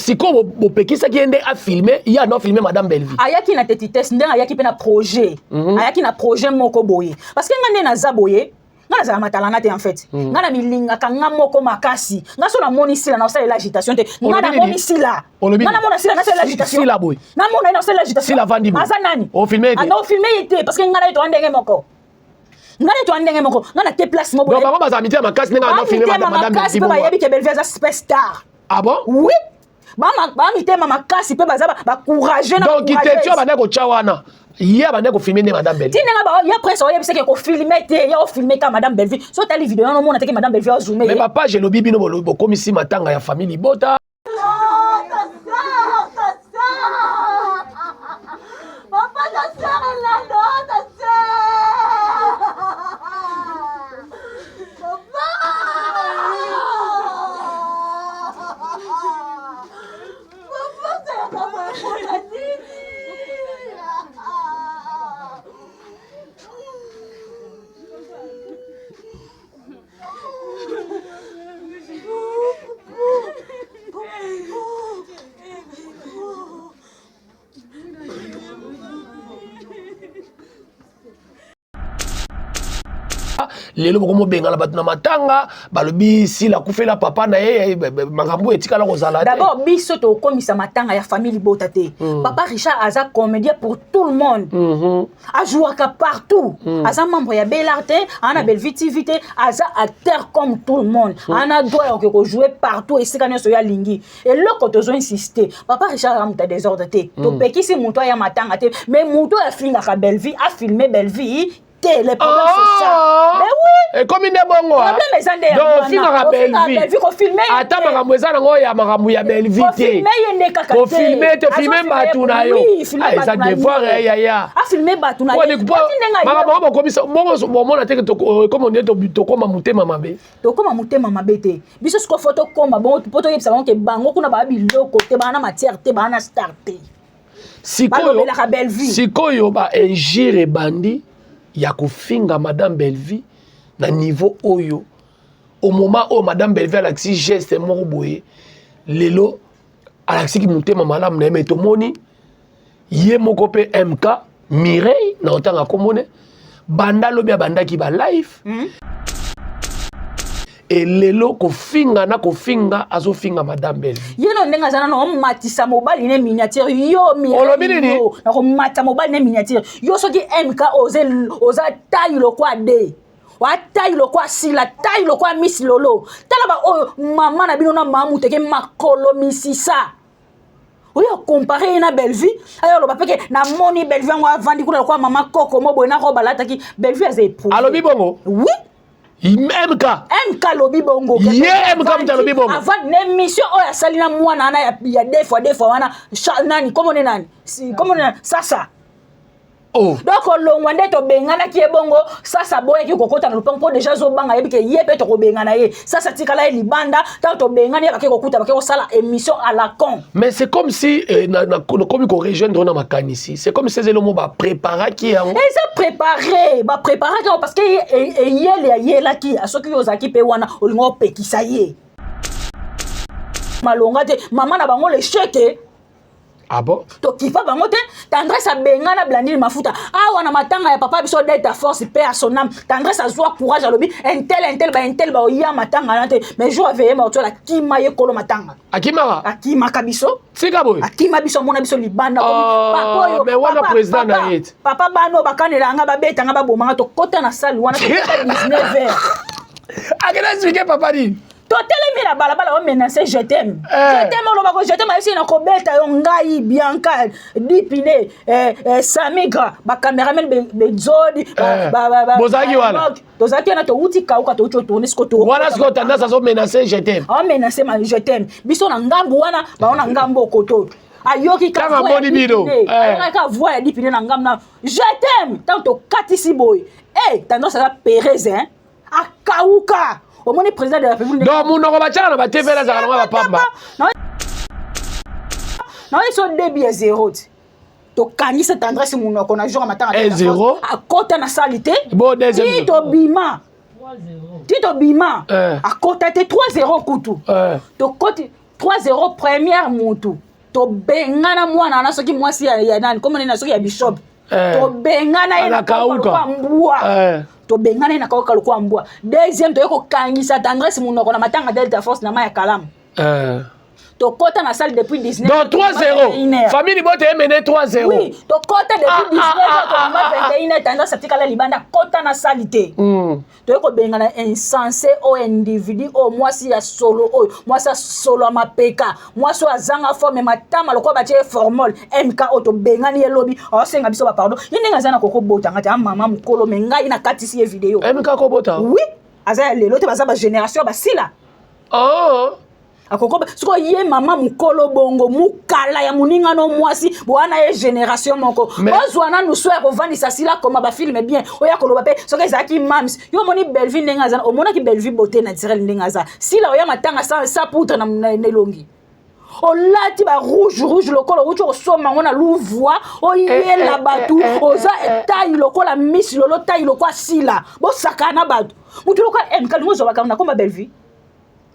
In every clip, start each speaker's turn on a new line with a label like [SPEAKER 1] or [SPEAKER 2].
[SPEAKER 1] Sikoyo bopekisaki ye nde afilme, ye ano afilme madame Bellevue.
[SPEAKER 2] Ayaki na tetitesse ndenge ayaki mpe na projet. Ayaki na projet moko boye, parce que nga nde naza boye, nga nazala matalana te en fait. Nga na milingaka nga moko makasi. Nga so namoni Sila, na osalela agitation te. Nga
[SPEAKER 1] Olobi nini?
[SPEAKER 2] namoni Sila,
[SPEAKER 1] Olobi
[SPEAKER 2] nga
[SPEAKER 1] nini?
[SPEAKER 2] namona Sila, nasalela agitation.
[SPEAKER 1] Sila boye.
[SPEAKER 2] Namona ye, naosalela agitation.
[SPEAKER 1] Sila avandi boye.
[SPEAKER 2] Aza nani?
[SPEAKER 1] Ofilme ye te?
[SPEAKER 2] Ah, na ofilme ye te, parce que nga na ye toa ndenge moko, nga na ye toa ndenge moko. Nga na te place moko.
[SPEAKER 1] Donc bango bazala mitema makasi ndenge ano filme
[SPEAKER 2] Mitema
[SPEAKER 1] madame
[SPEAKER 2] makasi
[SPEAKER 1] Bellevue
[SPEAKER 2] mpe
[SPEAKER 1] bongo.
[SPEAKER 2] bayebi ke Bellevue aza super star.
[SPEAKER 1] Ah bon?
[SPEAKER 2] Oui, ba mitema makasi mpe baza bacourageux na
[SPEAKER 1] Donc
[SPEAKER 2] courageuse.
[SPEAKER 1] tetio abandaki kotya wana, ye abandaki kofilme nde madame Bellevue.
[SPEAKER 2] Ti ndenge ya prince oyebisaki kofilme te, ya ofilme ka madame Bellevue. So otali video wana, omona teke madame Bellevue azoome.
[SPEAKER 1] Mais bapage elobi bino bokomisi matanga ya famille libota.
[SPEAKER 3] Oh, ta sœur, ta sœur. Papa, ta sœur est là, non, ta sœur. Papa. Papa, c'est la maman, nini.
[SPEAKER 1] Lelo bokomobengana bato na matanga, balobi Sila akufela papa na ye, makambo etikala kozala te.
[SPEAKER 2] D'abord, biso tokomisa matanga ya famille libota te. Papa Richard aza comédien pour tout le monde. Azwaka partout. Aza membre ya Belar te, aza na Bellevue TV te, aza acteur comme tout le monde. Aza na droit ya koke kojouer partout esika nyonso oyo alingi. Eloko tozo insiste, papa Richard aza moto ya désordre te. Topekisi moto aya matanga te, mais moto oyo afingaka Bellevue afilme Bellevue te. Le problème, c'est ça. Mais oui.
[SPEAKER 1] Ekomi nde bongo, ah.
[SPEAKER 2] Problème eza nde yango
[SPEAKER 1] Donc
[SPEAKER 2] wana.
[SPEAKER 1] ofingaka
[SPEAKER 2] Ofingaka
[SPEAKER 1] Bellevue,
[SPEAKER 2] Bellevue, kofilme ye
[SPEAKER 1] ata
[SPEAKER 2] te.
[SPEAKER 1] makambo eza nango ya makambo ya Bellevue te.
[SPEAKER 2] Kofilme ye nde kaka te.
[SPEAKER 1] Kofilme te, filme
[SPEAKER 2] Azofilme
[SPEAKER 1] bato na yo.
[SPEAKER 2] Oui, filme
[SPEAKER 1] Ah, eza
[SPEAKER 2] bato na
[SPEAKER 1] devoir
[SPEAKER 2] ye.
[SPEAKER 1] ya yaya.
[SPEAKER 2] Afilme bato na ye. Ati ndenge aye-
[SPEAKER 1] Makambo yango bokomisa bongo, bomona te kome nde tokóma motema mabe.
[SPEAKER 2] Tokóma motema mabe te. Biso sikoyo fo tokóma bongo mpo toyebisa bango ke bango kuna baa biloko te, baa na matière te, baa na star te.
[SPEAKER 1] Sikoyo
[SPEAKER 2] Balobelaka Bellevue.
[SPEAKER 1] Sikoyo ba injure ebandi ya kofinga madame Bellevue na niveau oyo, au moment oyo madame Bellevue alakisi geste moko boye lelo, alakisiki motema malamu na ye, me tomoni ye moko mpe MK Mireille na otanga komone banda lobi abandaki ba live. Elelo kofinga na kofinga, azofinga madame Bellevue.
[SPEAKER 2] Ye no ndenge aza nano omatisa mobali ne miniature yo.
[SPEAKER 1] Olobi nini?
[SPEAKER 2] Nakomatisa mobali ne miniature yo. Soki MK oza taille lokwa d watai lokwa Sila, tai lokwa Miss Lolo, tala baoyo mama na bino na mama muteke makolo misisa oyo compare ye na Bellevue. Ayo aloba peke namoni Bellevue yango avandi kuna lokwa mama koko mo boye na robe alataki. Bellevue aza éprouvé.
[SPEAKER 1] Alobi bongo?
[SPEAKER 2] Oui.
[SPEAKER 1] MK?
[SPEAKER 2] MK alobi bongo.
[SPEAKER 1] Ye MK moto alobi bongo?
[SPEAKER 2] Avant na émission oyo asali na mwana wana ya deux fois deux fois wana, nani komone nani, komone nani, sasa.
[SPEAKER 1] Oh.
[SPEAKER 2] Donc olongwa nde tobenganaki ye bongo. Sasa aboyaki kokota na lopango mpo deja azobanga, yebi ke ye mpe tokobengana ye. Sasa tikala ye libanda. Ntango tobengani ye, bake kokuta bake kosala émission à la con.
[SPEAKER 1] Mais c'est comme si nakomi korejoindre na makanisi, c'est comme si ezeli mo bapréparaki yango.
[SPEAKER 2] Eza préparé, bapréparaki yango, parce que eyele ayelaki. Soki yo ozalaki mpe wana, olinga opekisa ye malonga te. Mama na bango lecheke.
[SPEAKER 1] Ah bon?
[SPEAKER 2] Tokipa bango te. Tendresse abengana Blandine Mafuta awa na matanga ya papa biso Delta Force, paix à son âme. Tendresse azwa courage, alobi intel intel ba intel baoya matanga na te. Mais jour aveye maotola, akima ye kolo matanga.
[SPEAKER 1] Akimaka?
[SPEAKER 2] Akimaka biso.
[SPEAKER 1] Tika boye.
[SPEAKER 2] Akima biso, amona biso libanda.
[SPEAKER 1] Ah,
[SPEAKER 2] Papa oyo
[SPEAKER 1] mais wana
[SPEAKER 2] papa,
[SPEAKER 1] président na
[SPEAKER 2] papa,
[SPEAKER 1] ye te.
[SPEAKER 2] Papa bano bakanela nga, babetanga, babomanga. Tokota na salle wana, tokota 19 heures.
[SPEAKER 1] Akende expliquer papa nini?
[SPEAKER 2] Totelemi na balabala, omenace je t'aime.
[SPEAKER 1] Eh.
[SPEAKER 2] Je t'aime, olobako je t'aime, ayesi na kobeta yo. Ngai Bianca Dipine, Samigra, bacameraman Bezodi.
[SPEAKER 1] Eh. Bozalaki wana?
[SPEAKER 2] Tozalaki wana, touti kauka, touti otourne siko.
[SPEAKER 1] Wana sikoyo tendance azomenace je t'aime.
[SPEAKER 2] Aomenace ma je t'aime biso na ngambu wana, bao na ngambu okoto. Ayoki ka
[SPEAKER 1] Ntango
[SPEAKER 2] voix ya
[SPEAKER 1] amoni bino,
[SPEAKER 2] Dipine.
[SPEAKER 1] eh.
[SPEAKER 2] Ayokaki ka voix ya Dipine na ngambu na je t'aime. Ntango tokatisi boye, tendance aza perez, hein, akauka. Omoni président de la République.
[SPEAKER 1] Donc munoko batiaka na batv ezalaka nango ya bapamba.
[SPEAKER 2] Naoyi so début ya zéro ti tokangisa Tendresse monoko na jour ya matanga.
[SPEAKER 1] Eh, zéro.
[SPEAKER 2] Akota na sali te.
[SPEAKER 1] Bon, deuxième.
[SPEAKER 2] Ti tobima, ti tobima.
[SPEAKER 1] Eh.
[SPEAKER 2] Akota te, 3 0 kutu.
[SPEAKER 1] Eh.
[SPEAKER 2] Tokoti. 3-0 première mutu tobengana mwana wana, soki mwasi ya nani, komona na soki ya bishop. Tobengana ye na
[SPEAKER 1] Alakauka.
[SPEAKER 2] kauka mbwa. Tobengana ye na kauka lokola mbwa. Deuxième, toye kokangisa Tendresse monoko na matanga Delta Force na mai ya kalamu. Tokɔta na salle depuis 19.
[SPEAKER 1] Donc 3-0, famille libota emene 3-0.
[SPEAKER 2] Oui, tokɔta depuis 19, tobima 21. Tendresse atikala libanda, kɔta na salle te. Toye kobengana insensé oyo, individu oyo, mwasi ya solo oyo, mwasi ya solo ya mapeka, mwasi oyo azanga forme, matama lokola batie ye formol. Mk oyo, tobengani ye lobi, aosenga biso bapardon. Ye ndenge aza na kokobotanga te, amama mokolo me ngai nakatisi ye video.
[SPEAKER 1] Mk kobota?
[SPEAKER 2] Oui, aza ya lelo te, baza bagénération basila. Akoko sikoyo ye mama mokolo bongo mokala ya moninga no mwasi wana, ye génération moko. Bozwa nanu so ya kovandisa sila, koma bafilm bien oyo akoloba mpe soki ezalaki mams. Yo omoni Bellevue ndenge aza, omonaki Bellevue beauté naturelle ndenge aza. Sila oya matanga sa poudre na elongi, olati ba rouge rouge lokola outi kosomba yango na Louvre, oyela bato. Oza taille lokola miss lolo, taille lokola Sila. Bosakana na bato, motu lokola Mk lingo ozwa makambo na komba Bellevue.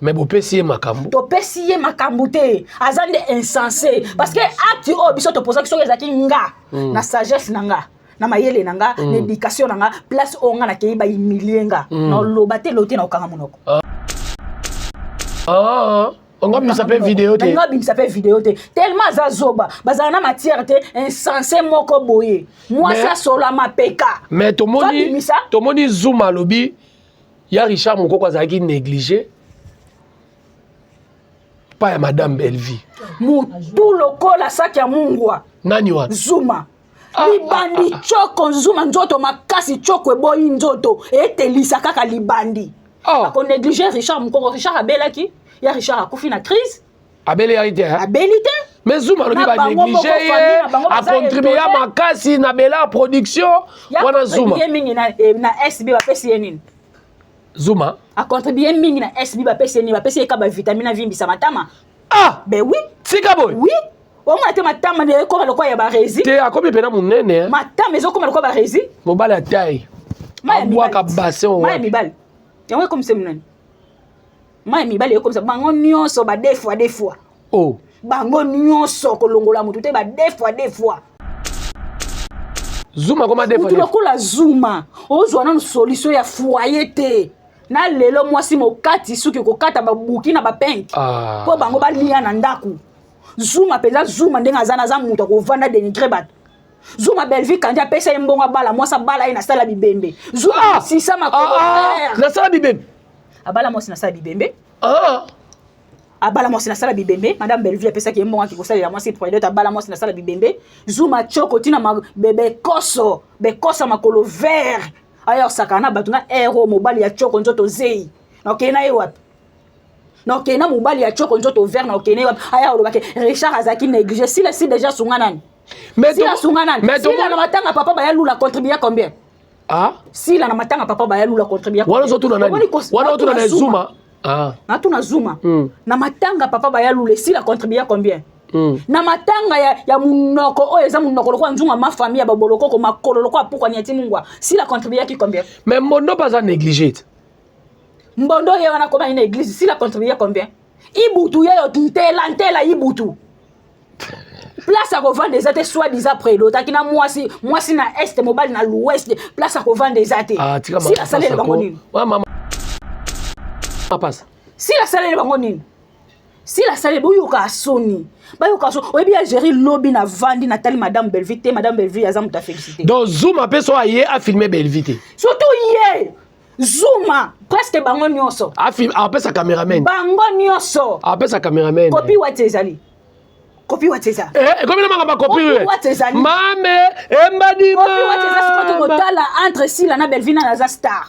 [SPEAKER 1] Mais bopesi ye makambo.
[SPEAKER 2] Topesi ye makambo te, aza nde insensé, parce que acte oyo biso topozaki, soki ezalaki nga na sagesse na nga, na mayele na nga, na éducation na nga, place oyo nga nakei, bahumilie nga, na oloba te elo te, na okanga monoko.
[SPEAKER 1] Ah, onga bimisa mpe video te.
[SPEAKER 2] Nga bimisa mpe video te, tellement aza zoba, bazala na matière te. Insensé moko boye, mwasi asola mapeka.
[SPEAKER 1] Mais tomoni
[SPEAKER 2] Babimisa.
[SPEAKER 1] Tomoni Zuma alobi ya Richard Mokoko azalaki négligé pa ya madame Bellevue.
[SPEAKER 2] Mutu lokola saki ya mungwa.
[SPEAKER 1] Nani wana?
[SPEAKER 2] Zuma. Libandi tioko, Zuma nzoto makasi, tioko eboyi nzoto, etelisa kaka libandi. Akonéglige Richard Mokoko? Richard abelaki, ya Richard akufi na crise.
[SPEAKER 1] Abeli yaki te, hein?
[SPEAKER 2] Abeli te.
[SPEAKER 1] Mais Zuma alobi
[SPEAKER 2] Na bango moko,
[SPEAKER 1] banéglige
[SPEAKER 2] famille
[SPEAKER 1] ye,
[SPEAKER 2] na bango baza
[SPEAKER 1] acontribua
[SPEAKER 2] étonné.
[SPEAKER 1] makasi na Bela Production.
[SPEAKER 2] Ya
[SPEAKER 1] Wana Zuma.
[SPEAKER 2] contribue mingi na SB, bapesi ye nini?
[SPEAKER 1] Zuma.
[SPEAKER 2] Acontribue mingi na SB, bapesi ye nini? Bapesi ye ka bavitamine avimbisa matama. Ben oui.
[SPEAKER 1] Tika boye.
[SPEAKER 2] Oui, omona te matama nde ekoma lokola ya baresi.
[SPEAKER 1] Te, akomi mpena monene, hein.
[SPEAKER 2] Matama ezokoma lokola baresi.
[SPEAKER 1] Mobali atai abwaka bassin.
[SPEAKER 2] Mai ya
[SPEAKER 1] wapi?
[SPEAKER 2] Mibali yango ekomisa monene, mai ya mibali ekomisa bango nyonso ba deux fois deux fois. Bango nyonso, kolongola motu te, ba deux fois deux fois.
[SPEAKER 1] Zuma koma deux fois.
[SPEAKER 2] Mutu lokola Zuma, ozwa nanu solution ya foyer te. Na lelo mwasi mokati suki kokata babuki na bapenke mpo bango balia na ndako. Zuma mpenza, Zuma ndenge aza na aza moto akovanda dénigre bato. Zuma, Bellevue kandi apesa ye mbongo, abala mwasi, abala ye na sala bibembe. Zuma sisa makolo.
[SPEAKER 1] Nasala bibembe.
[SPEAKER 2] Abala mwasi na sala bibembe. Abala mwasi na sala bibembe. Madame Bellevue apesaki ye mbongo, aki kosalela mwasi toilette, abala mwasi na sala bibembe. Zuma tioko ntina bekoso bekosa makolo vert, aya osakana na bato na aire oyo. Mobali ya tioko, nzoto zei, na okei na ye wapi? Na okei na mobali ya tioko, nzoto vert, na okei na ye wapi? Aya olobaki Richard azalaki négligé. Sila si déjà asunga nani?
[SPEAKER 1] Mais
[SPEAKER 2] Sila asunga nani?
[SPEAKER 1] Mais
[SPEAKER 2] Sila na matanga papa bayalula contribua combien? Sila na matanga papa bayalula contribua?
[SPEAKER 1] Wana ozotuna nani? Wana ozotuna na Zuma?
[SPEAKER 2] Natuna Zuma. Na matanga papa bayalula, esila contribua combien? Na matanga ya munoko oyo eza munoko lokola nzunga, mafami ya babolokoko, makolo lokola pukwa ti mungwa, sila contribuaki combien?
[SPEAKER 1] Mais Mbondo mpe aza négligé te.
[SPEAKER 2] Mbondo ye wana komaki na église, sila contribue combien? Ibutu ye yo ntela ntela, ibutu place ya kovanda eza te, soi disant prélo otaki na mwasi, mwasi na est, mobali na l'ouest, place ya kovanda eza te.
[SPEAKER 1] Ah, tika.
[SPEAKER 2] Sila asaleli bango nini?
[SPEAKER 1] Mama pasa.
[SPEAKER 2] Sila asaleli bango nini? Sila asaleli, boyoka soni, bayoka soni. Oyebi ya Géri, lobi na vandi, natali madame Bellevue te. Madame Bellevue aza moto ya félicité.
[SPEAKER 1] Donc Zuma mpe so aye afilme Bellevue te.
[SPEAKER 2] Surtout ye Zuma, presque bango nyonso.
[SPEAKER 1] Apesa cameraman.
[SPEAKER 2] Bango nyonso.
[SPEAKER 1] Apesa cameraman.
[SPEAKER 2] Kopi wati ezali, kopi wati eza.
[SPEAKER 1] Ekomi na makambo ya kopi.
[SPEAKER 2] Kopi wati ezali.
[SPEAKER 1] Mame embadi.
[SPEAKER 2] Kopi wati eza. Sikoyo tokotala entre Sila na Bellevue, nani aza star?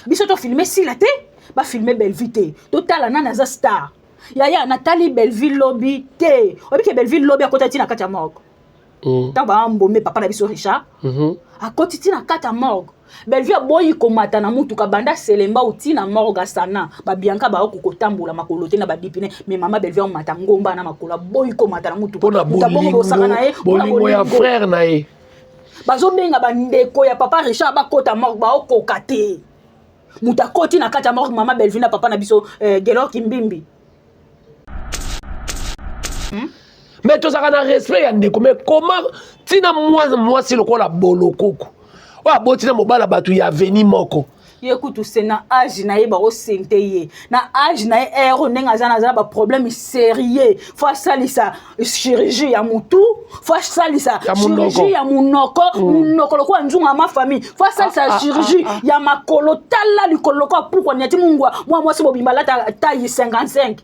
[SPEAKER 2] Biso tofilme Sila te, bafilme Bellevue te, totala nani aza star. Yaya, natali Bellevue lobi te. Oyebi ke Bellevue lobi akota ti na kati ya morgue ntango baambome papa na biso Richard. Akoti ti na kati ya morgue. Bellevue aboyi komata na mutuka banda Selemba uti na morgue asana babianka baoki kotambola makolo te na badipine, mais mama Bellevue amata ngomba na makolo, aboyi komata na mutuka.
[SPEAKER 1] Mpona
[SPEAKER 2] Moto abongo bosaka na ye mpona
[SPEAKER 1] bolingo ya
[SPEAKER 2] bolingo.
[SPEAKER 1] frère na ye.
[SPEAKER 2] Bazobenga bandeko ya papa Richard bakota morgue, baokoka te. Moto akoti na kati ya morgue, mama Bellevue na papa na biso Gelor Kimbimbi.
[SPEAKER 1] Mais tozalaka na respect ya ndeko, mais comment ntina mwasi lokola Bolokoko oyo aboti na mobala bato ya aveni moko?
[SPEAKER 2] Ye kutu se na age na ye, baosente ye na age na ye ero ndenge aza na aza na baproblème sérieux. Faut asalisa chirurgie ya mutu, faut asalisa
[SPEAKER 1] Ya monoko.
[SPEAKER 2] chirurgie ya monoko, monoko lokola nzungu ya mafamille. Faut asalisa
[SPEAKER 1] Ah, ah,
[SPEAKER 2] chirurgie
[SPEAKER 1] ah, ah.
[SPEAKER 2] ya makolo. Tala likolo lokola pukwa niati mungwa. Mwa mwasi mobimba alata taille 55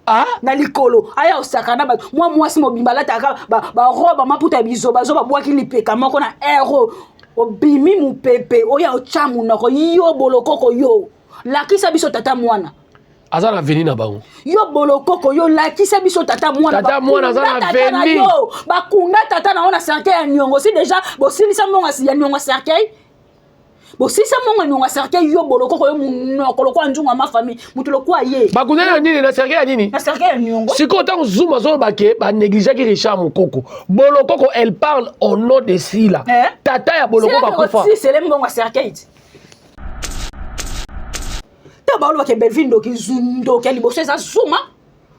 [SPEAKER 1] ah?
[SPEAKER 2] na likolo, aya osaka na bato. Mwa mwasi mobimba alataka barobe, maputa ya bizobazo, babwaki lipeka moko na ero, obimi mopepe oyo otya monoko. Yo Bolokoko, yo lakisa biso tata mwana.
[SPEAKER 1] Aza na veni na bango.
[SPEAKER 2] Yo Bolokoko, yo lakisa biso tata mwana.
[SPEAKER 1] Tata mwana aza na
[SPEAKER 2] Bakunda tata na
[SPEAKER 1] veni.
[SPEAKER 2] yo, bakunda tata na yo na cercueil ya niongo. Si déjà bosilisa mbongo ya niongo ya cercueil, bosilisa mbongo ya niongo ya cercueil. Yo Bolokoko, yo monoko lokola nzungu ya mafamille, moto lokola ye.
[SPEAKER 1] Bakundani na nini? Na cercueil ya nini?
[SPEAKER 2] Na cercueil ya niongo.
[SPEAKER 1] Sikoyo ntango Zuma azoloba ke banégligeaki Richard Mokoko, Bolokoko, elle parle au nom de Sila.
[SPEAKER 2] Eh?
[SPEAKER 1] Tata ya Bolokoko akufa.
[SPEAKER 2] Sila mbongo ya cercueil ti te. Balobaka Belvi ndoki, ndoki ya liboso eza Zuma.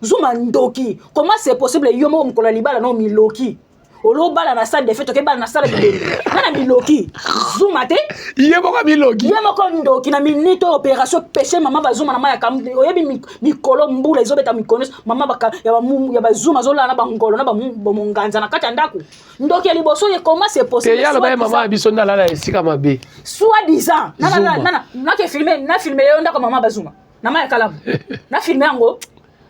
[SPEAKER 2] Zuma ndoki. Comment c'est possible? Yo moko mokolo ya libala no miloki, olobala na salle de fête, okebala na salle bibembe nga na miloki Zuma te.
[SPEAKER 1] Ye moko miloki.
[SPEAKER 2] Ye moko ndoki. Na minute oyo, opération pêche mama bazuma na mai ya oyebi mikolo mbula ezobeta mikolo nyonso, mama ya bazuma azolala na bangolo na bamonganza na kati ya ndako. Ndoki ya liboso ye. Comment c'est possible?
[SPEAKER 1] Te, ye aloba ye mama ya biso nde alala esika mabe.
[SPEAKER 2] Soit disant
[SPEAKER 1] Zuma.
[SPEAKER 2] nake filme, na filme yo ndako mama bazuma na mai ya kalamu, na filme yango,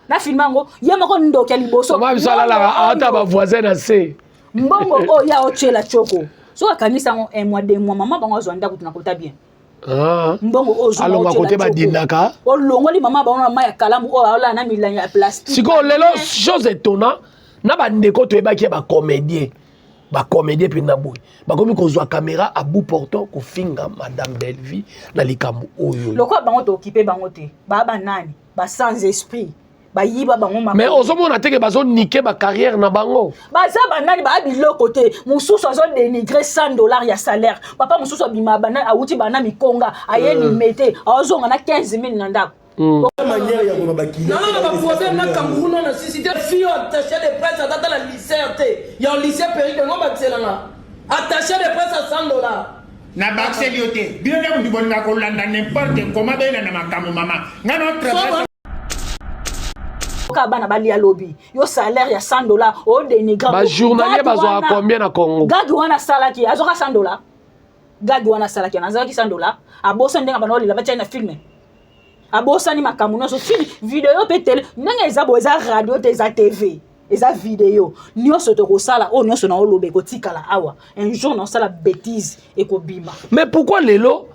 [SPEAKER 2] na filme yango. Ye moko ndoki ya liboso.
[SPEAKER 1] Mama biso alalaka ata bavoisin na se.
[SPEAKER 2] Mbongo oyo ya otyela tioko, soki akangisi yango un mois, 2 mois, mama bango azwa ndako tuna kota bien.
[SPEAKER 1] Ah.
[SPEAKER 2] Mbongo oyo Zuma
[SPEAKER 1] Alongwa
[SPEAKER 2] otyela
[SPEAKER 1] kote
[SPEAKER 2] tioko.
[SPEAKER 1] Badindaka.
[SPEAKER 2] Olongoli mama bango na mai ya kalamu oyo aolala na milangi ya plastique.
[SPEAKER 1] Sikoyo lelo, chose étonnant, na bandeko toyebaki ya bacomédien, bacomédien mpenza boye, bakomi kozwa caméra à bout portant kofinga madame Bellevie na likambo oyo.
[SPEAKER 2] Lokola bango tookipe bango te, baa banani, ba sans esprit, bayiba bango.
[SPEAKER 1] Mais ozomona teke bazonike bacarrière na bango.
[SPEAKER 2] Baza banani? Baya biloko te. Mosusu azodénigre 100 $ ya salaire. Papa mosusu abima bana, awuti bana mikonga, aye limete, azonga na 15 000 na ndako.
[SPEAKER 4] Manière ya koma bakili.
[SPEAKER 5] Nana na baproblème na kangourou na sisi te. Fille oyo attaché de presse, atata na lycée te, ya lycée périke ngo bakiselanga attaché de presse à 100 $.
[SPEAKER 6] Na bakiseli yo te. Bino nde motu bolinga kolanda n'importe comment, beyelanda makambo. Mama nga na travail.
[SPEAKER 2] Kaka bana balia lobi. Yo salaire ya 100 $ odénigre.
[SPEAKER 1] Bajournalier bazwaka combien na Congo?
[SPEAKER 2] Gag wana asalaki, azwaka 100 $. Gag wana asalaki wana, azalaki 100 $. Abosani ndenge bana olela batiai na filme, abosani makambo nyonso. Film, video mpe tele, ndenge eza boye, eza radio te, eza TV, eza video. Nyonso tokosala oyo nyonso na oloba ekotikala awa. Un jour naosala bétise, ekobima.
[SPEAKER 1] Mais pourquoi lelo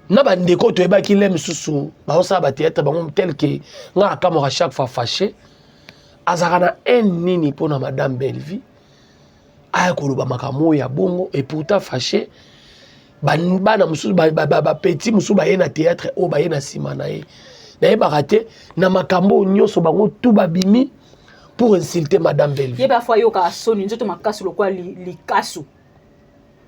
[SPEAKER 1] na bandeko toyebaki le misusu baosala bathéâtre bango, tel que nga akamwaka chaque fois, fâché azalaka na haine nini mpona madame Bellevie, aya koloba makambo oyo ya bongo? Et pourtant fâché, bana mosusu, bapeti mosusu baye na théâtre oyo baye na nsima na ye, nayebaka te na makambo oyo nyonso bango tu babimi pour insulter madame Bellevie.
[SPEAKER 2] Ye bafo ayokaka soni. Nzoto makasi lokola likasu.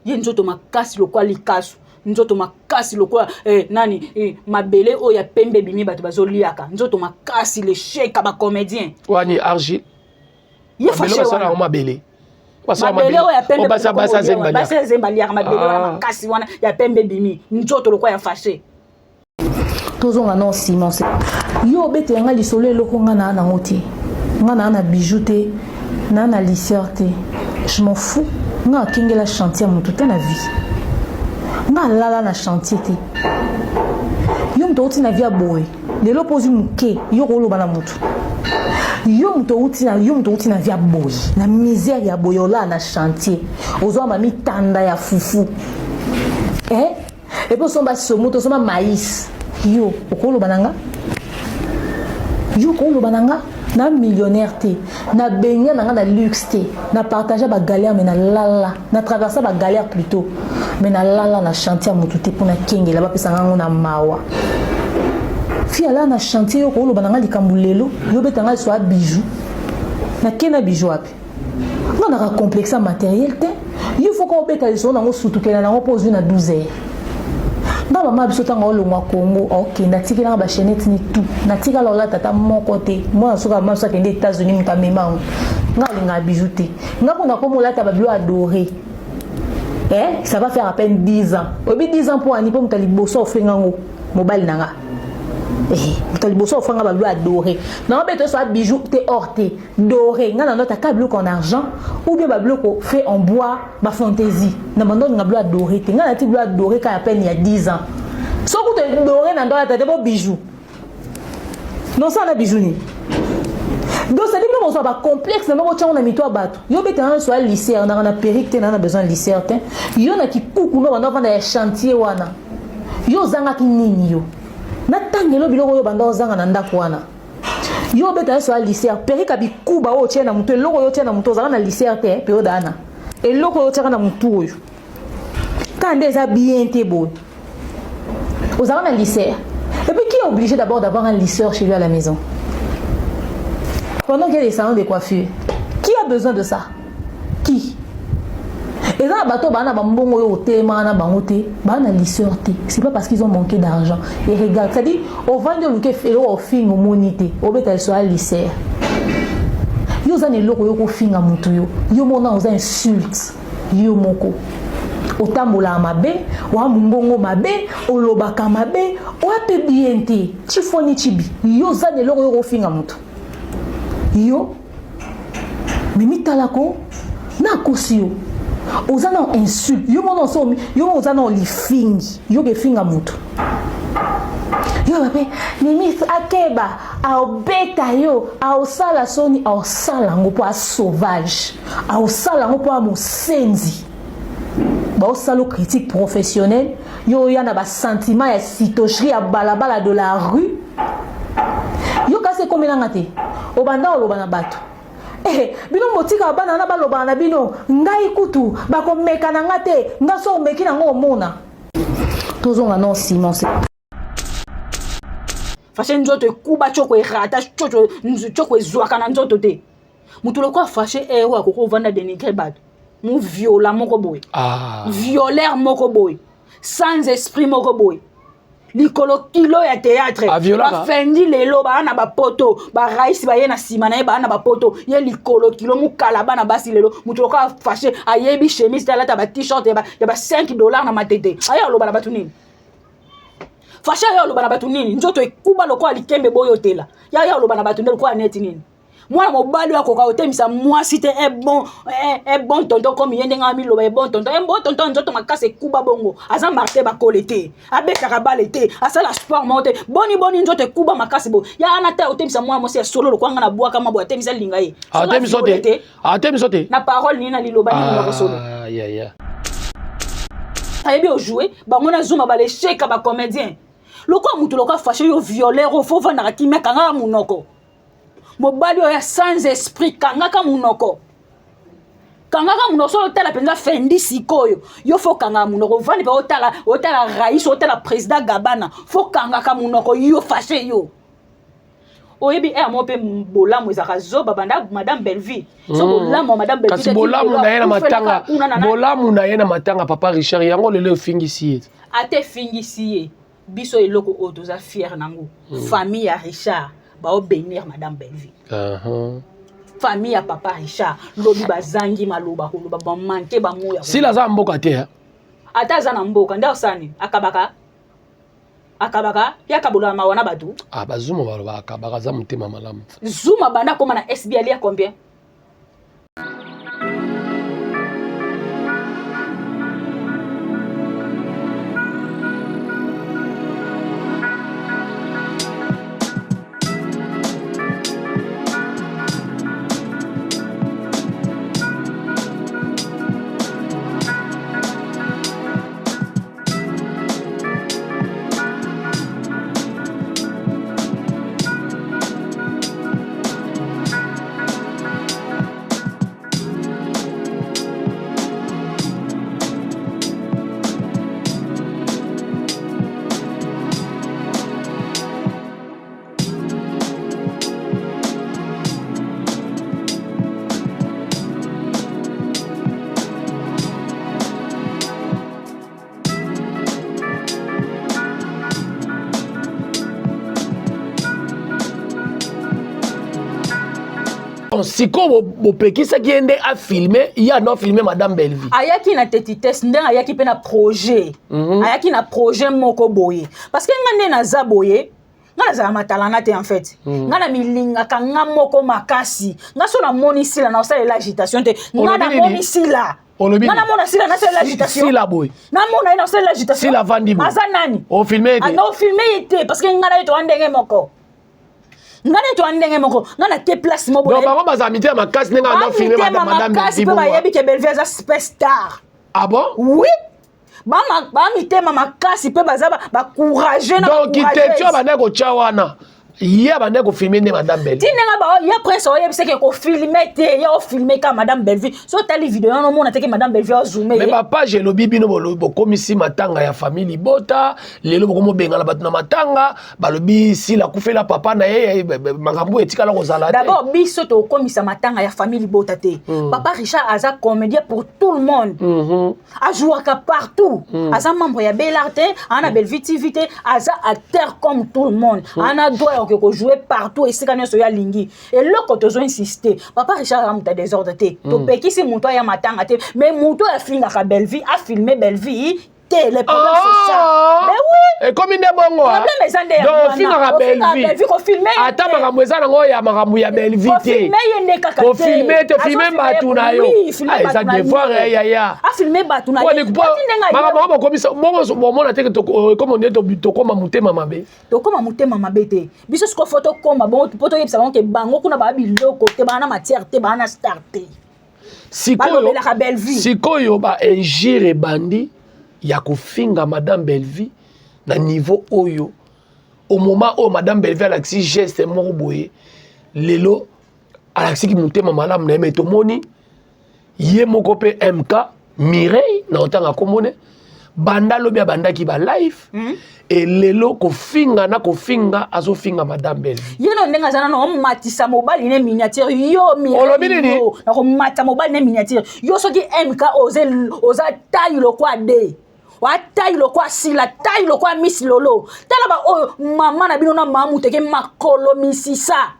[SPEAKER 2] Ye nzoto makasi lokola likasu, nzoto makasi lokola nani, mabele oyo ya pembe ebimi, bato bazoliaka. Nzoto makasi lesheka bacomédien.
[SPEAKER 1] Wani argile.
[SPEAKER 2] Ye
[SPEAKER 1] mabele basala yango, mabele.
[SPEAKER 2] Mabele oyo ya pembe, basi zemba liaka mabele wana makasi wana ya pembe ebimi, nzoto lokola ya fashe.
[SPEAKER 7] Tozonga no Simon, yo obetela nga lisolo eloko nga naa nango te. Nga naa na bijou te, naa na lisseur te, je m'en fous. Nga akengela chantier ya motu te na vie, nga alala na chantier te. Yo moto outi na vie ya boye, lelo mpo ozwi moke, yo koloba na motu. Yo moto outi na, yo moto outi na vie ya boye, na misère ya boye, olala na chantier, ozwa mamitanda ya fufu, eh? Et puis osomba somo to osomba maïs, yo okoloba na nga? Yo okoloba na nga na millionnaire te, na benya na nga na luxe te, na partage bagalère, mais nalala na traversa bagalère plutôt, mais nalala na chantier ya motu te mpona kengela bapesa nga ngo na mawa. Fi alala na chantier, yo okoloba na nga likambo lelo, yo obeta nga liso ya bijou. Nake na bijou wapi? Nga naka complexe ya matériel te. Yo faut ka obeta lisolo nango, sutukela nango mpo ozwi na 12 heures. Nga mama biso ntango aolongwa Congo aokende atikelanga ba chaînette ni tout. Natikala olata ata moko te. Mwana soki mama biso akende États-Unis moto amema yango. Nga alingaka bijou te. Nga kuna komo olata ba bilo adoré. Eh, ça va faire à peine 10 ans. Obi 10 ans pour ani po moto ya liboso ofenga ngo mobali na nga. Eh, moto ya liboso ofenga ba bilo adoré. Na obeto so bijou te or te. Doré nga na nota ka biloko en argent ou bien ba biloko fait en bois ba fantaisie na bando nga biloko doré te nga na ti biloko doré ka à peine il y a 10 ans so kutu doré na ndola tate bo bijou non ça na bijou ni donc c'est dit bino bozwa ba complexe na moko tyango na mito ya bato yo beta na so ya lycée naka na perruque te na na besoin lycée te yo na kikuku no banda ovanda ya chantier wana yo ozangaki nini yo natangelo biloko oyo banda ozanga na ndako wana yo obeta nyonso ya lycée perika bikuba oyo otie na motu eloko oyo otie na motu ozalaka na lycée te periode wana eloko oyo otiaka na motu oyo kaka nde eza bien te boye ozalaka na lycée et puis qui est obligé d'abord d'avoir un lisseur chez lui à la maison pendant qu'il y a des salons de coiffure qui a besoin de ça qui eza na bato baa na bambongo oyo otelemaka na bango te baa na lisseur te c'est pas parce qu'ils ont manqué d'argent et regarde c'est à dire ovandi oluki eloko ofinga omoni te obeta liso ya lisseur yo oza na eloko oyo kofinga motu yo yo mona oza insulte yo moko otambolaka mabe oa mongongo mabe olobaka mabe oa mpe bien te chifoni chibi yo oza na eloko oyo kofinga motu yo mimi tala ko nakosi yo oza na insulte yo mona oso yo moko oza na lifingi yo kefinga moto yo bape mimi akeba aobeta yo aosala soni aosala yango mpo asauvage aosala yango mpo amosenzi baosala critique professionnelle yo oya na basentiment ya citocherie ya balabala de la rue yo kasi ekomelanga te obanda oloba na bato eh, bino botikaka bana wana balobaka na bino ngai kutu bakomeka na nga te nga so omeki nango omona tozonga no simon
[SPEAKER 2] fashe nzoto ekuba coko erata coko ezwaka na nzoto te moto lokola fashe ero eh, akoki ovanda denigre bato moviola moko boye ah. violeur moko boye sans esprit moko boye likolo kilo ya théâtre bafendi lelo baa na bapoto baraisi baye na nsima na ye baa na bapoto ye likolo kilo mokala bana basi lelo moto lokola fashe ayebi chemise te alata ba t-shirt ya ba 5 dollar na matete aye aloba na bato nini fashe aye aloba na bato nini nzoto ekuba lokola likembe boyotela ye aye aloba na bato nde lokola neti nini mwana mobali oyo akoka kotemisa mwasi te e bon e bon tonton comme ye ndenge amiloba e bon tonton e bon tonton nzoto makasi ekuba bongo aza martin bakole te abetaka bale te asala sport moko te boni boni nzoto ekuba makasi bo ya ana te otemisa mwana mwasi ya solo lokola nga na bwaka mwa boye atemisa linga ye
[SPEAKER 1] atemisa te atemisa te
[SPEAKER 2] na parole nini na liloba nini monoko solo
[SPEAKER 1] ah, yeah, yeah.
[SPEAKER 2] ayebi ojoue bango na zuma balesheka bacomédien lokola moto lokola fashe yo violeur ofo ovandaka kimia kangaka monoko mobali oyo ya sans esprit kangaka monoko kangaka monoko soki otala mpenza fendi sikoyo yo fo kangaka monoko ovandi mpe otala otala rais otala président gabana fo kangaka monoko yo fashe yo oyebi ere moko mpe bolamu ezalaka zoba banda madame bellevue so mm. bolamu ya madame
[SPEAKER 1] kasi bolamu na ye na matanga bolamu na ye na matanga papa richard yango lelo efingisi ye
[SPEAKER 2] ata efingisi ye biso eloko oyo toza fiere nango mm. famille ya richard baobenir madame bellevue uh
[SPEAKER 1] -huh.
[SPEAKER 2] famille ya papa richard lobi bazangi maloba koloba bamanke bamoya
[SPEAKER 1] sila aza mboka te
[SPEAKER 2] ata aza na mboka nde osani akabaka akabaka ye akabolaka mawa na bato
[SPEAKER 1] ah, bazuma baloba akabaka aza motema malamu
[SPEAKER 2] zuma banda akoma na sb alia combien
[SPEAKER 1] Oh, sikoyo bopekisaki ye nde afilme ye ando afilme madame Bellevue.
[SPEAKER 2] Ayaki na tetitesse ndenge ayaki mpe na projet. Ayaki na projet moko boye parce que nga nde naza boye, nga nazala matalana te en fait. Nga na milingaka nga moko makasi. Nga so namoni sila na osalela agitation te. Nga
[SPEAKER 1] Olobi nini?
[SPEAKER 2] namoni sila.
[SPEAKER 1] Olobi
[SPEAKER 2] Nga
[SPEAKER 1] nini?
[SPEAKER 2] namona sila nasalela agitation.
[SPEAKER 1] Sila boye.
[SPEAKER 2] Namona ye nasalela agitation.
[SPEAKER 1] Sila avandi boye.
[SPEAKER 2] Aza nani?
[SPEAKER 1] Ofilme ye te.
[SPEAKER 2] Ah, na ofilme ye te parce que nga na ye toa ndenge moko. Nga na ye toa ndenge moko. Nga na te place moko.
[SPEAKER 1] Donc bango bazala mitema makasi ndenge ando filme
[SPEAKER 2] Mitema
[SPEAKER 1] madame
[SPEAKER 2] makasi
[SPEAKER 1] Bellevue
[SPEAKER 2] mpe
[SPEAKER 1] bongo.
[SPEAKER 2] bayebi ke Bellevue aza super star.
[SPEAKER 1] Ah bon?
[SPEAKER 2] Oui. Bamitema makasi mpe baza bacourageux na
[SPEAKER 1] Donc
[SPEAKER 2] bacourageuse.
[SPEAKER 1] tetio abandaki kotya wana, ye abandaki kofilme nde madame
[SPEAKER 2] Ti
[SPEAKER 1] Bellevue.
[SPEAKER 2] ndenge ya prince oyebisaki kofilme te, ye ofilme ka madame Bellevue. So otali video wana omona teke madame Bellevue azoome
[SPEAKER 1] Me
[SPEAKER 2] ye.
[SPEAKER 1] bapage elobi bino bokomisi matanga ya famille libota, lelo bokomobengana bato na matanga, balobi sila akufela papa na ye, makambo etikala kozala te.
[SPEAKER 2] D'abord biso tokomisa matanga ya famille libota te. Papa Richard aza comédien pour tout le monde. Ajouaka partout. Aza membre ya Belart te, ana Bellevue TV te, aza acteur comme tout le monde. Ana droit ya koke kojouer partout esika nyonso ya lingi. Eloko tozo insister, papa Richard aza moto ya désordre te. Topekisi moto aya matanga te, mais moto oyo afingaka Bellevue, afilme Bellevue te. Le problème c'est ça.
[SPEAKER 1] Ah!
[SPEAKER 2] Mais oui.
[SPEAKER 1] Ekomi nde bongo, ah?
[SPEAKER 2] Problème eza nde ya
[SPEAKER 1] Donc
[SPEAKER 2] wana.
[SPEAKER 1] ofingaka
[SPEAKER 2] Ofingaka
[SPEAKER 1] Bellevue.
[SPEAKER 2] Bellevue, kofilme ye
[SPEAKER 1] Ata
[SPEAKER 2] te.
[SPEAKER 1] makambo eza nango ya makambo ya Bellevue te.
[SPEAKER 2] Kofilme ye nde kaka te.
[SPEAKER 1] Kofilme te, filme
[SPEAKER 2] Azofilme
[SPEAKER 1] bato na yo.
[SPEAKER 2] Oui, filme
[SPEAKER 1] Ah, eza
[SPEAKER 2] bato na
[SPEAKER 1] devoir
[SPEAKER 2] ye.
[SPEAKER 1] ya yaya.
[SPEAKER 2] Afilme bato na ye. Ati ndenge aye-
[SPEAKER 1] Makambo yango bokomisa bongo, bomona te ke ekoma nde tokoma motema mabe.
[SPEAKER 2] Tokóma motema mabe te. Biso sikoyo fo tokóma bongo mpo toyebisa bango ke bango kuna baa biloko te, baa na matière te, baa na star te.
[SPEAKER 1] Sikoyo
[SPEAKER 2] Balobelaka Bellevue.
[SPEAKER 1] Sikoyo ba injure ebandi ya kofinga madame Bellevue na niveau oyo, au moment oyo madame Bellevue alakisi geste moko boye, lelo alakisiki motema malamu na ye, me tomoni ye moko mpe MK Mireille na otanga komone banda lobi abandaki ba live e lelo kofinga na kofinga, azofinga madame Bellevue.
[SPEAKER 2] Ye no ndenge aza nano omatisa mobali ne miniature yo.
[SPEAKER 1] Olobi nini?
[SPEAKER 2] Nakomata mobali ne miniature yo. Soki MK oza taille lokwa d watai lokwa sila, tai lokwa miss lolo, tala baoyo mama na bino na mama muteke makolo misisa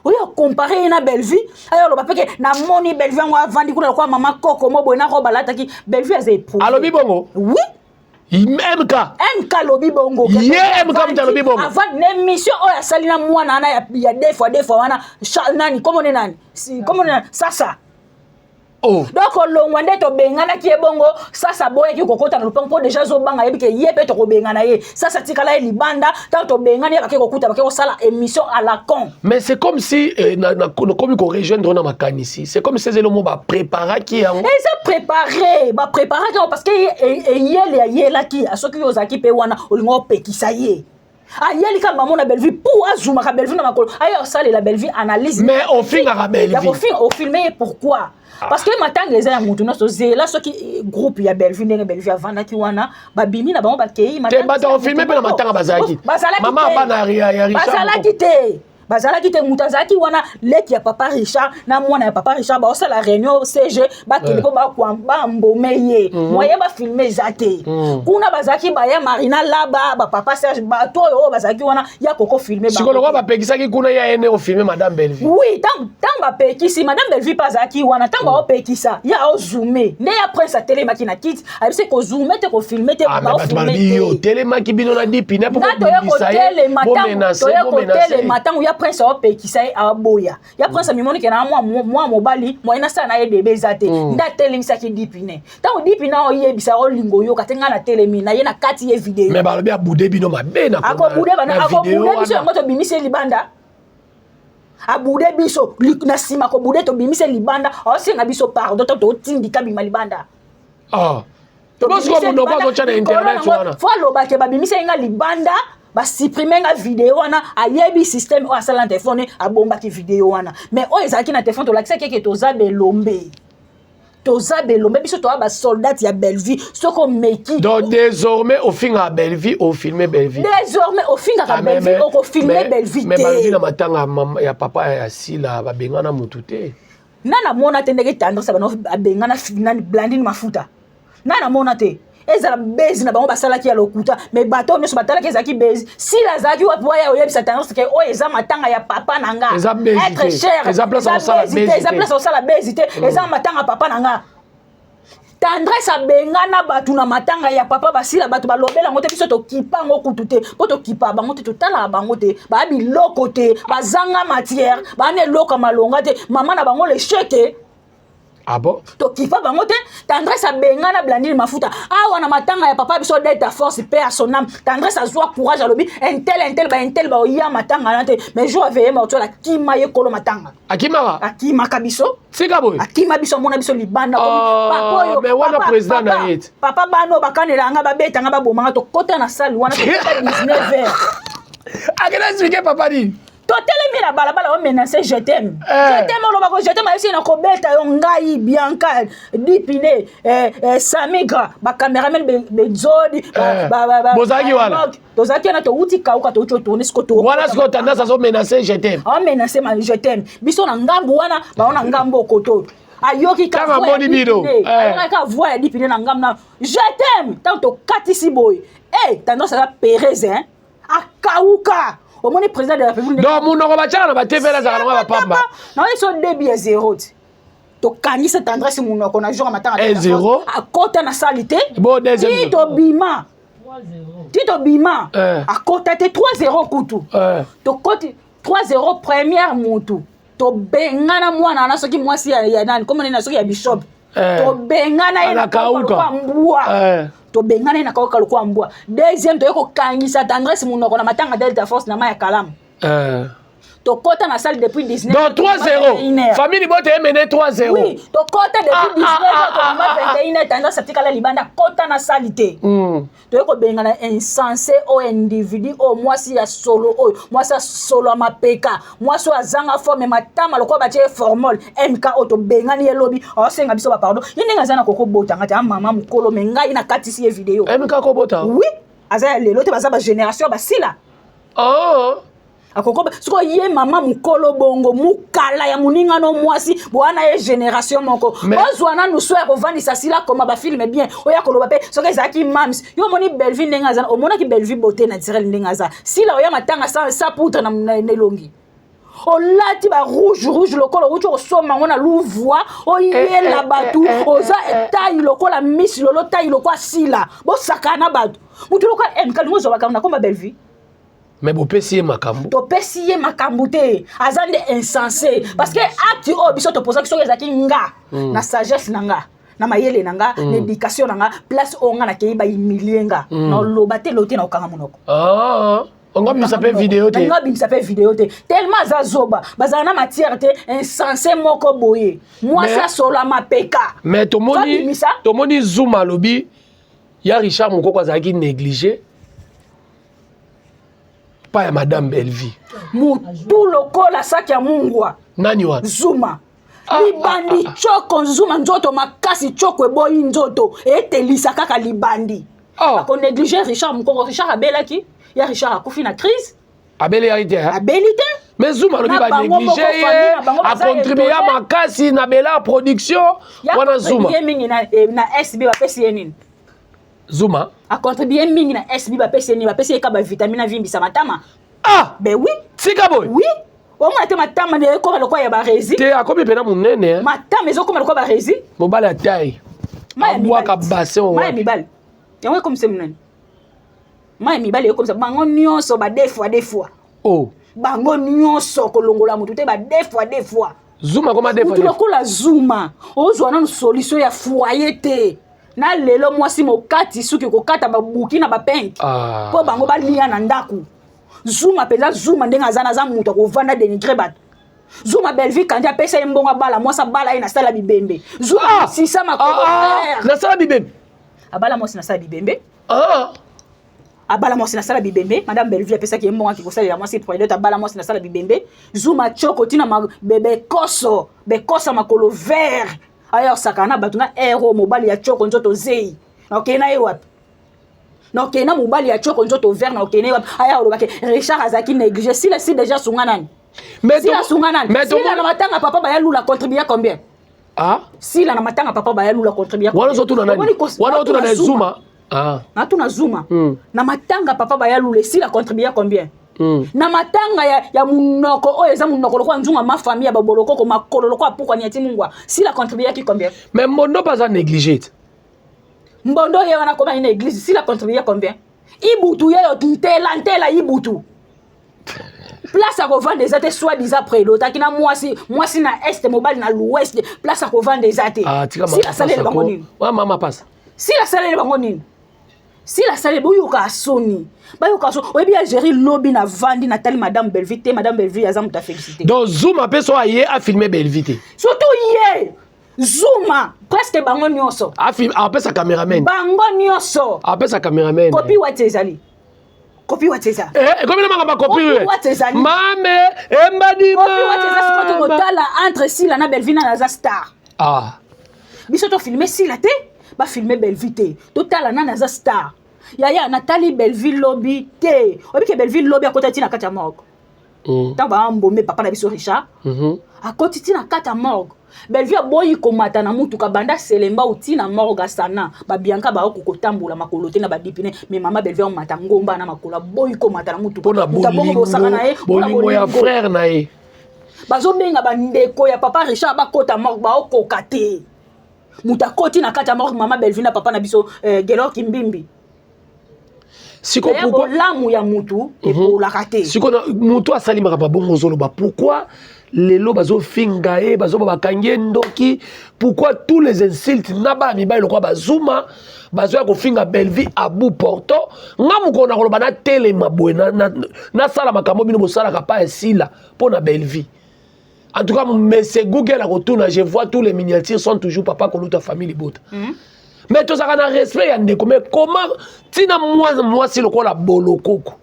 [SPEAKER 2] oyo compare ye na Bellevue. Ayo aloba peke namoni Bellevue yango avandi kuna lokwa mama koko mo boye na robe alataki. Bellevue aza éprouvé.
[SPEAKER 1] Alobi bongo?
[SPEAKER 2] Oui.
[SPEAKER 1] MK?
[SPEAKER 2] MK alobi bongo.
[SPEAKER 1] Ye MK moto alobi bongo?
[SPEAKER 2] Avant na émission oyo asali na mwana wana ya deux fois deux fois wana, nani komone nani, komone nani, sasa.
[SPEAKER 1] Oh.
[SPEAKER 2] Donc olongwa nde tobenganaki ye bongo. Sasa aboyaki kokota na lopango mpo deja azobanga, yebi ke ye mpe tokobengana ye. Sasa tikala ye libanda. Ntango tobengani ye, bake kokuta bake kosala émission à la con.
[SPEAKER 1] Mais c'est comme si nakomi korejoindre na makanisi, c'est comme si ezali mo bapréparaki yango.
[SPEAKER 2] Eza préparé, bapréparaki yango parce que eyele ayelaki. Soki yo ozalaki mpe wana, olingi opekisa ye, ayeli kaka mamo na Bellevue mpo azumaka Bellevue na makolo, aye osalela Bellevue analyse.
[SPEAKER 1] Mais ofingaka
[SPEAKER 2] Ya
[SPEAKER 1] Bellevue.
[SPEAKER 2] Kofinga, ofilme ye pourquoi? Parce que matanga eza ya motu nyonso. Zela soki groupe ya Bellevue, ndenge Bellevue avandaki wana, babimi na bango bakei.
[SPEAKER 1] Te, bato ofilme mpe na matanga bazalaki.
[SPEAKER 2] Bazalaki
[SPEAKER 1] Mama
[SPEAKER 2] te.
[SPEAKER 1] bana ya Richard.
[SPEAKER 2] Bazalaki te, bazalaki te. Moto azalaki wana, leki ya papa Richard na mwana ya papa Richard baosala réunion CG, bakende mpo bambome ye. Moyen bafilme eza te. Kuna bazalaki baya Marina Laba, bapapa Serge, bato oyo oyo bazalaki wana ya koko filme.
[SPEAKER 1] Sikoyo lokwa bapekisaki kuna, ye ayene ofilme madame Bellevue.
[SPEAKER 2] Oui, ntango bapekisi, madame Bellevue mpe azalaki wana. Ntango baopekisa ye, aozume nde ya prince atelemaki na kiti, ayebisi kozume te, kofilme te.
[SPEAKER 1] Ah, mais bato
[SPEAKER 2] Baofilme
[SPEAKER 1] balobi yo
[SPEAKER 2] te.
[SPEAKER 1] otelemaki bino na dipine mpo
[SPEAKER 2] Nga toye
[SPEAKER 1] bobimisa ye,
[SPEAKER 2] kotelema ntango
[SPEAKER 1] bomenase
[SPEAKER 2] toye
[SPEAKER 1] bomenase.
[SPEAKER 2] kotelema ntango ya prince aopekisa ye, aboya. Ya prince amimoni ke na mwa mobali, moye nasala na ye debe eza te. Nde atelemisaki dipine. Ntango dipine aoyebisa, olingo oyoka te. Ngai natelemi na ye na kati ye video.
[SPEAKER 1] Mais balobi abude bino mabe na
[SPEAKER 2] Akobude bana
[SPEAKER 1] na video
[SPEAKER 2] akobude biso
[SPEAKER 1] wana.
[SPEAKER 2] yango tobimisi ye libanda. Abude biso na nsima kobude, tobimisi ye libanda, aosenga biso pardon to totindika bima libanda.
[SPEAKER 1] Ah. Bosiko monoko azotya na internet wana.
[SPEAKER 2] Fo alobake babimisi ye nga libanda, basupprime nga video wana. Ayebi système oyo asala na telefone, abombaki video wana. Mais oyo ezalaki na telefone, tolakisaki eke toza belombe, toza belombe. Biso toya basoldat ya Bellevue. Soki omeki
[SPEAKER 1] Donc désormais ofingaka Bellevue, ofilme Bellevue.
[SPEAKER 2] Désormais ofingaka
[SPEAKER 1] Ah, mais-
[SPEAKER 2] Bellevue, okofilme Bellevue
[SPEAKER 1] Mais balobi
[SPEAKER 2] te.
[SPEAKER 1] na matanga ya papa ya Sila, babengana motu te.
[SPEAKER 2] Nga namona te ndenge tendance bano abengana nani, Blandine Mafuta. Nga namona te. Ezala bezi na bango basalaki ya lokuta, mais bato oyo nyonso batalaki ezalaki bezi. Sila azalaki wapi waya oyebisa tendance ke oyo eza matanga ya papa na nga?
[SPEAKER 1] Eza bezi
[SPEAKER 2] Être
[SPEAKER 1] te.
[SPEAKER 2] cher.
[SPEAKER 1] Eza place ya kosala
[SPEAKER 2] bezi te,
[SPEAKER 1] bezi
[SPEAKER 2] eza
[SPEAKER 1] te.
[SPEAKER 2] place ya kosala bezi te, eza matanga ya papa na nga. Tendresse abengana bato na matanga ya papa basila, bato balobela yango te. Biso tokipa yango kutu te, mpo tokipa bango te, totalaka bango te. Baya biloko te, bazanga matière, baa na eloko ya malonga te. Mama na bango lesheke.
[SPEAKER 1] Ah bon?
[SPEAKER 2] Tokipa bango te. Tendresse abengana Blandine Mafuta awa na matanga ya papa biso Delta Force, paix à son âme. Tendresse azwa courage, alobi intel intel, ba intel baoya matanga na te. Mais jour aveye maotola, akima ye kolo matanga.
[SPEAKER 1] Akimaka?
[SPEAKER 2] Akimaka biso.
[SPEAKER 1] Tika boye.
[SPEAKER 2] Akima biso, amona biso libanda.
[SPEAKER 1] Ah,
[SPEAKER 2] Papa oyo,
[SPEAKER 1] mais wana
[SPEAKER 2] papa,
[SPEAKER 1] président na
[SPEAKER 2] papa,
[SPEAKER 1] ye te.
[SPEAKER 2] Papa, bano bakanela nga, babeta nga, babomanga. Tokota na salle wana, tokota 19 heures.
[SPEAKER 1] Akende expliquer papa nini?
[SPEAKER 2] Totelemi na balabala, omenace "je t'aime".
[SPEAKER 1] Eh.
[SPEAKER 2] "Je t'aime", olobako "je t'aime", ayesi na kobeta yo. Ngai, Bianca Dipine, Samigra, bacameraman Bezodi.
[SPEAKER 1] Eh. Bozalaki wana?
[SPEAKER 2] Tozalaki wana, touti kauka, touti otourne siko.
[SPEAKER 1] Wana sikoyo tendance azomenace "je t'aime".
[SPEAKER 2] Aomenace ma "je t'aime". Biso na ngambu wana, bao na ngambu okoto. Ayoki ka
[SPEAKER 1] Ntango
[SPEAKER 2] voix ya
[SPEAKER 1] amoni bino,
[SPEAKER 2] Dipine.
[SPEAKER 1] eh.
[SPEAKER 2] Ayokaki ka voix ya Dipine na ngambu na "je t'aime". Ntango tokatisi boye, e tendance aza perez, hein, akauka. Omoni président de la République.
[SPEAKER 1] Donc munoko batiaka na batv ezalaka nango ya bapamba.
[SPEAKER 2] Naoyi so début ya zéro te, tokangisa Tendresse monoko na jour ya matanga.
[SPEAKER 1] Eh, zéro.
[SPEAKER 2] Akota na sali te.
[SPEAKER 1] Bon, deuxième
[SPEAKER 2] Ti
[SPEAKER 1] jour.
[SPEAKER 2] tobima, ti tobima.
[SPEAKER 1] Eh.
[SPEAKER 2] Akota te, 3-0 kutu.
[SPEAKER 1] Eh.
[SPEAKER 2] Tokoti 3-0, première mutu tobengana mwana wana, soki mwasi ya nani, komona nini, soki ya bishop.
[SPEAKER 1] Eh.
[SPEAKER 2] Tobengana ye na
[SPEAKER 1] Anakauka.
[SPEAKER 2] kauka lokola mbwa.
[SPEAKER 1] Eh.
[SPEAKER 2] Tobengana ye na kauka lokola mbwa. Deuxième, toye kokangisa Tendresse monoko na matanga Delta Force na mai ya kalamu.
[SPEAKER 1] Eh.
[SPEAKER 2] Tokota na salle depuis 19.
[SPEAKER 1] Donc 3-0, famille libote emene 3-0.
[SPEAKER 2] Oui, tokota depuis
[SPEAKER 1] Ah,
[SPEAKER 2] 19
[SPEAKER 1] ah, ah,
[SPEAKER 2] tokoma
[SPEAKER 1] ah, ah.
[SPEAKER 2] 21. Tendresse atikala libanda, kota na salle te. Toye kobengana insensé oyo, individu oyo, mwasi ya solo oyo, mwasi ya solo ya mapeka, mwasi oyo azanga forme, matama lokola batie ye formol. Mk oyo, tobengani ye. Lobi aosenga biso bapardon. Ye ndenge aza na kokobotanga te, amama mokolo me ngai nakatisi ye video.
[SPEAKER 1] Mk kobota?
[SPEAKER 2] Oui, aza ya lelo te, baza bagénération basila.
[SPEAKER 1] Oh.
[SPEAKER 2] Akoko sikoyo ye mama mokolo bongo, mokala ya moningano, mwasi bwana ye génération moko. Bozwa nanu so ya kovandisa sila, koma bafilme bien. Oya koloba mpe soki ezalaki mams yo, omoni Bellevue ndenge aza, omonaki Bellevue beauté naturelle ndenge aza. Sila oya matanga sa poudre na elongi, olati ba rouge rouge lokola outi kosomba yango na Louvre, oyela bato. Oza taille lokola miss Lolo, taille lokola Sila. Bosakana na bato, motu lokola MK lingo ozwa makambo na komba Bellevue.
[SPEAKER 1] Mais bopesi ye makambo?
[SPEAKER 2] Topesi ye makambo te, aza nde insensé, parce que acte oyo biso topozaki, soki ezalaki nga, na sagesse na nga, na mayele na nga, na éducation na nga, place oyo nga nakei, bahumilie nga, na oloba te, lo te, na okanga monoko.
[SPEAKER 1] Ah, ongo bimisa mpe video te?
[SPEAKER 2] Nga bimisa mpe video te, tellement aza zoba, bazala na matière te. Insensé moko boye, mwasi asola mapeka.
[SPEAKER 1] Mais tomoni
[SPEAKER 2] Babimisa.
[SPEAKER 1] Tomoni Zuma alobi ya Richard Mokoko azalaki négligé pa ya madame Bellevue.
[SPEAKER 2] Mutu lokola saki ya mungwa.
[SPEAKER 1] Nani wana?
[SPEAKER 2] Zuma. Libandi tioko, Zuma nzoto makasi, tioko eboyi nzoto, etelisa kaka libandi.
[SPEAKER 1] Oh.
[SPEAKER 2] Akonéglige Richard Mokoko? Richard abelaki, ya Richard akufi na crise.
[SPEAKER 1] Abeli yaki te, hein?
[SPEAKER 2] Abeli te.
[SPEAKER 1] Mais Zuma alobi
[SPEAKER 2] Na bango moko,
[SPEAKER 1] banéglige
[SPEAKER 2] famille
[SPEAKER 1] ye,
[SPEAKER 2] na bango baza
[SPEAKER 1] acontribua
[SPEAKER 2] étonné.
[SPEAKER 1] makasi na Bela Production.
[SPEAKER 2] Ya
[SPEAKER 1] Wana Zuma.
[SPEAKER 2] contribue mingi na SB, bapesi ye nini?
[SPEAKER 1] Zuma.
[SPEAKER 2] Acontribue mingi na SB, bapesi ye nini? Bapesi ye ka bavitamine avimbisa matama.
[SPEAKER 1] Ah.
[SPEAKER 2] Ben oui.
[SPEAKER 1] Tika boye.
[SPEAKER 2] Oui, omona te matama nde ekoma lokola ya baresi.
[SPEAKER 1] Te, akomi mpena monene, hein.
[SPEAKER 2] Matama ezokoma lokola baresi.
[SPEAKER 1] Mobali atai abwaka bassin.
[SPEAKER 2] Mai ya
[SPEAKER 1] wapi?
[SPEAKER 2] Mibali yango ekomisa monene, mai ya mibali ekomisa bango nyonso ba deux fois deux fois.
[SPEAKER 1] Oh.
[SPEAKER 2] Bango nyonso, kolongola motu te, ba deux fois deux fois.
[SPEAKER 1] Zuma koma deux fois
[SPEAKER 2] Mutu
[SPEAKER 1] deux fois.
[SPEAKER 2] lokola Zuma, ozwa nanu solution ya foyer te. Na lelo mwasi mokati suki kokata babuki na bapenke
[SPEAKER 1] Ah.
[SPEAKER 2] mpo bango balia na ndako. Zuma mpenza, Zuma ndenge aza na aza moto akovanda dénigre bato. Zuma, Bellevue kandi apesa ye mbongo, abala mwasi, abala ye na sala bibembe. Zuma
[SPEAKER 1] Ah!
[SPEAKER 2] sisa makolo.
[SPEAKER 1] Ah, ah, nasala bibembe?
[SPEAKER 2] Abala mwasi na sala bibembe.
[SPEAKER 1] Ah.
[SPEAKER 2] Abala mwasi na sala bibembe. Madame Bellevue apesaki ye mbongo, aki kosalela mwasi toilette, abala mwasi na sala bibembe. Zuma tioko ntina bekoso bekosa makolo vert, aya osakana na bato na ero. Mobali ya tioko nzoto zei, na okei na ye wapi? Na okei na mobali ya tioko nzoto vert, na okei na ye wapi? Aya olobaki Richard azalaki négligé. Sila si déjà asunga nani?
[SPEAKER 1] Mais
[SPEAKER 2] Sila asunga nani?
[SPEAKER 1] Mais
[SPEAKER 2] Sila na matanga papa baya lula contribue combien?
[SPEAKER 1] Ah.
[SPEAKER 2] Sila na matanga papa baya lula contribue
[SPEAKER 1] Wana ozotuna nani? Wana ozotuna na Zuma? Ah.
[SPEAKER 2] Natuna Zuma. Na matanga papa bayalula, Sila contribua combien? Na matanga ya munoko oyo eza munoko lokola nzunga ma famille ya babolokoko, makolo lokola pukwa niati mungwa, Sila contribuaki combien?
[SPEAKER 1] Mais mbondo mpe aza négligé te.
[SPEAKER 2] Mbondo ye wana akoma ye na église, Sila contribua combien? Ibutu ye yo ntela ntela ibutu, place ya kovanda eza te. Soi disant prédotaki na mwasi, mwasi na est, mobali na l'ouest, place ya kovanda eza te.
[SPEAKER 1] Ah, tika.
[SPEAKER 2] Sila asaleli bango nini?
[SPEAKER 1] Wa mama pasa.
[SPEAKER 2] Sila asaleli bango nini? Sila asaleli, boyoka soni, bayoka soni. Oyebi ya Géri, lobi navandi, natali madame Bellevue te. Madame Bellevue aza moto afélicité.
[SPEAKER 1] Donc Zuma mpe so aye afilme Bellevue te?
[SPEAKER 2] Surtout ye Zuma, presque bango nyonso.
[SPEAKER 1] Apesa cameraman.
[SPEAKER 2] Bango nyonso.
[SPEAKER 1] Apesa cameraman.
[SPEAKER 2] Kopi wati ezali, kopi wati eza.
[SPEAKER 1] Eh, ekomi na makambo ya kopi.
[SPEAKER 2] Kopi wati ezali.
[SPEAKER 1] Mame embadi.
[SPEAKER 2] Kopi wati eza. Sikoyo tokotala entre Sila na Bellevue, nani aza star?
[SPEAKER 1] Ah.
[SPEAKER 2] Biso tofilme Sila te, bafilme Bellevue te, totala nani aza star. Yaya, natali Bellevue lobi te. Oyebi ke Bellevue lobi akota ti na kati ya morgue. Ntango baambome papa na biso Richard, akoti ti na kati ya morgue. Bellevue aboyi komata na mutuka banda Selemba uti na morgue. Asana babianka baoki kotambola makolo te na badipine, mais mama Bellevue amata ngomba na makolo, aboyi komata na mutuka.
[SPEAKER 1] Mpona
[SPEAKER 2] Moto abongo bosaka na ye mpona
[SPEAKER 1] bolingo ya
[SPEAKER 2] bolingo.
[SPEAKER 1] Frère na ye.
[SPEAKER 2] Bazobenga bandeko ya papa Richard bakota morgue, baokoka te. Moto akoti na kati ya morgue, mama Bellevue na papa na biso Gelor Kimbimbi.
[SPEAKER 1] Siko
[SPEAKER 2] ya
[SPEAKER 1] pourquoi
[SPEAKER 2] bolamu ya mutu epolaka te.
[SPEAKER 1] Siko moto asali makambo bongo, ozoloba pourquoi lelo bazofinga ye, bazoba bakangi ye ndoki? Pourquoi tous les insultes na bana mibali lokola bazuma bazoya kofinga Bellevue à bout portant? Nga mokolo na koloba, natelema boye, nasala makambo bino bosalaka pa esila mpo na Bellevue. En tout cas, monsieur Google akotuna, je vois tous les miniatures sont toujours papa koluta famille libota. Mais tozalaka na respect ya ndeko, mais comment ntina mwasi lokola bolokoko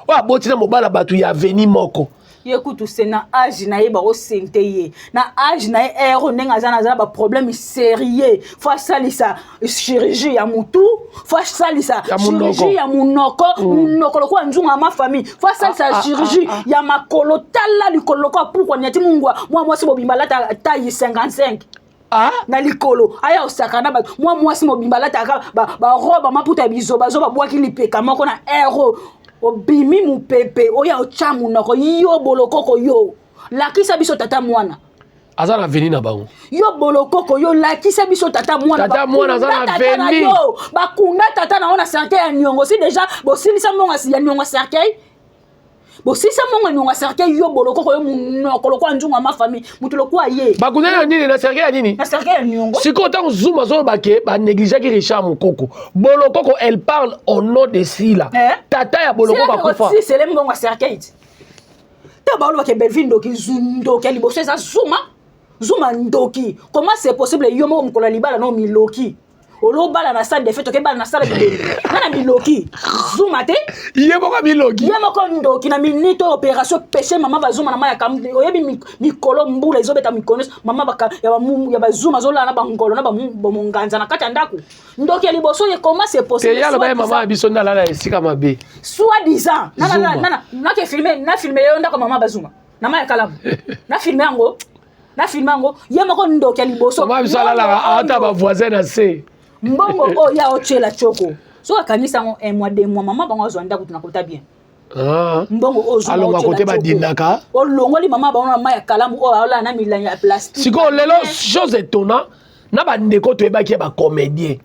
[SPEAKER 1] oyo aboti na mobala bato ya aveni moko?
[SPEAKER 2] Ye kutu se na age na ye, bakosente ye na age na ye ero ndenge aza na baproblème sérieux. Faut asalisa chirurgie ya mutu, faut asalisa
[SPEAKER 1] Ya monoko.
[SPEAKER 2] chirurgie ya monoko, monoko lokola nzunga ya ma famille, faut asalisa
[SPEAKER 1] Ah, ah,
[SPEAKER 2] chirurgie
[SPEAKER 1] ah, ah.
[SPEAKER 2] ya makolo. Tala likolo lokola pukwa niati mungwa. Mwa mwasi mobimba alata taille 55
[SPEAKER 1] ah?
[SPEAKER 2] na likolo, aya osaka na bato. Mwa mwasi mobimba alataka barobe, maputa ya bizobazo, babwaki lipeka moko na ero, obimi mopepe oyo otya monoko. Yo bolokoko, yo lakisa biso tata mwana.
[SPEAKER 1] Aza na veni na bango.
[SPEAKER 2] Yo bolokoko, yo lakisa biso tata mwana.
[SPEAKER 1] Tata mwana aza na
[SPEAKER 2] Bakunda tata na
[SPEAKER 1] veni.
[SPEAKER 2] yo, bakunda tata na yo na cercueil ya niongo. Si déjà bosilisa mbongo ya niongo ya cercueil, bosilisa mbongo ya niongo ya cercueil. Yo bolokoko, yo monoko lokola nzungu ya ma famille, moto lokola ye.
[SPEAKER 1] Bakundani na nini? Na cercueil ya nini?
[SPEAKER 2] Na cercueil ya niongo.
[SPEAKER 1] Sikoyo ntango Zuma azoloba ke banégligeaki Richard Mokoko, Bolokoko, elle parle au nom de Sila.
[SPEAKER 2] Eh?
[SPEAKER 1] Tata ya Bolokoko akufa.
[SPEAKER 2] Sisele mbongo ya cercueil ti te. Balobaka Bellevue ndoki, ndoki ya liboso eza Zuma. Zuma ndoki, comment c'est possible? Yo moko mokolo ya libala no miloki, olobala na salle de fête, okebala na salle bibembe nga na miloki. Zuma te.
[SPEAKER 1] Ye moko miloki.
[SPEAKER 2] Ye moko ndoki. Na minute oyo, opération péché mama bazuma na mai ya kam. Oyebi mikolo mbula ezobeta mikolo nyonso, mama ya bazuma azolala na bangolo na bamonganza na kati ya ndako. Ndoki ya liboso ye, comment c'est possible?
[SPEAKER 1] Te, ye aloba ye mama ya biso nde alala esika mabe.
[SPEAKER 2] Soit disant
[SPEAKER 1] Zuma.
[SPEAKER 2] Nake filme, na filme yo ndako mama bazuma na mai ya kalamu, na filme yango, na filme yango. Ye moko ndoki ya liboso.
[SPEAKER 1] Mama biso alalaka ata bavoisin na se.
[SPEAKER 2] Mbongo oyo ya otyela tioko, soki akangisi yango un mois, 2 mois, mama bango azwa ndako tuna kota bien.
[SPEAKER 1] Ah.
[SPEAKER 2] Mbongo oyo ozwa,
[SPEAKER 1] Alongwa
[SPEAKER 2] otyela
[SPEAKER 1] kote
[SPEAKER 2] tioko.
[SPEAKER 1] badindaka.
[SPEAKER 2] Olongoli mama bango na mai ya kalamu oyo aolala na milangi ya plastique.
[SPEAKER 1] Sikoyo lelo, chose étonnant, na bandeko toyebaki ya bacomédien,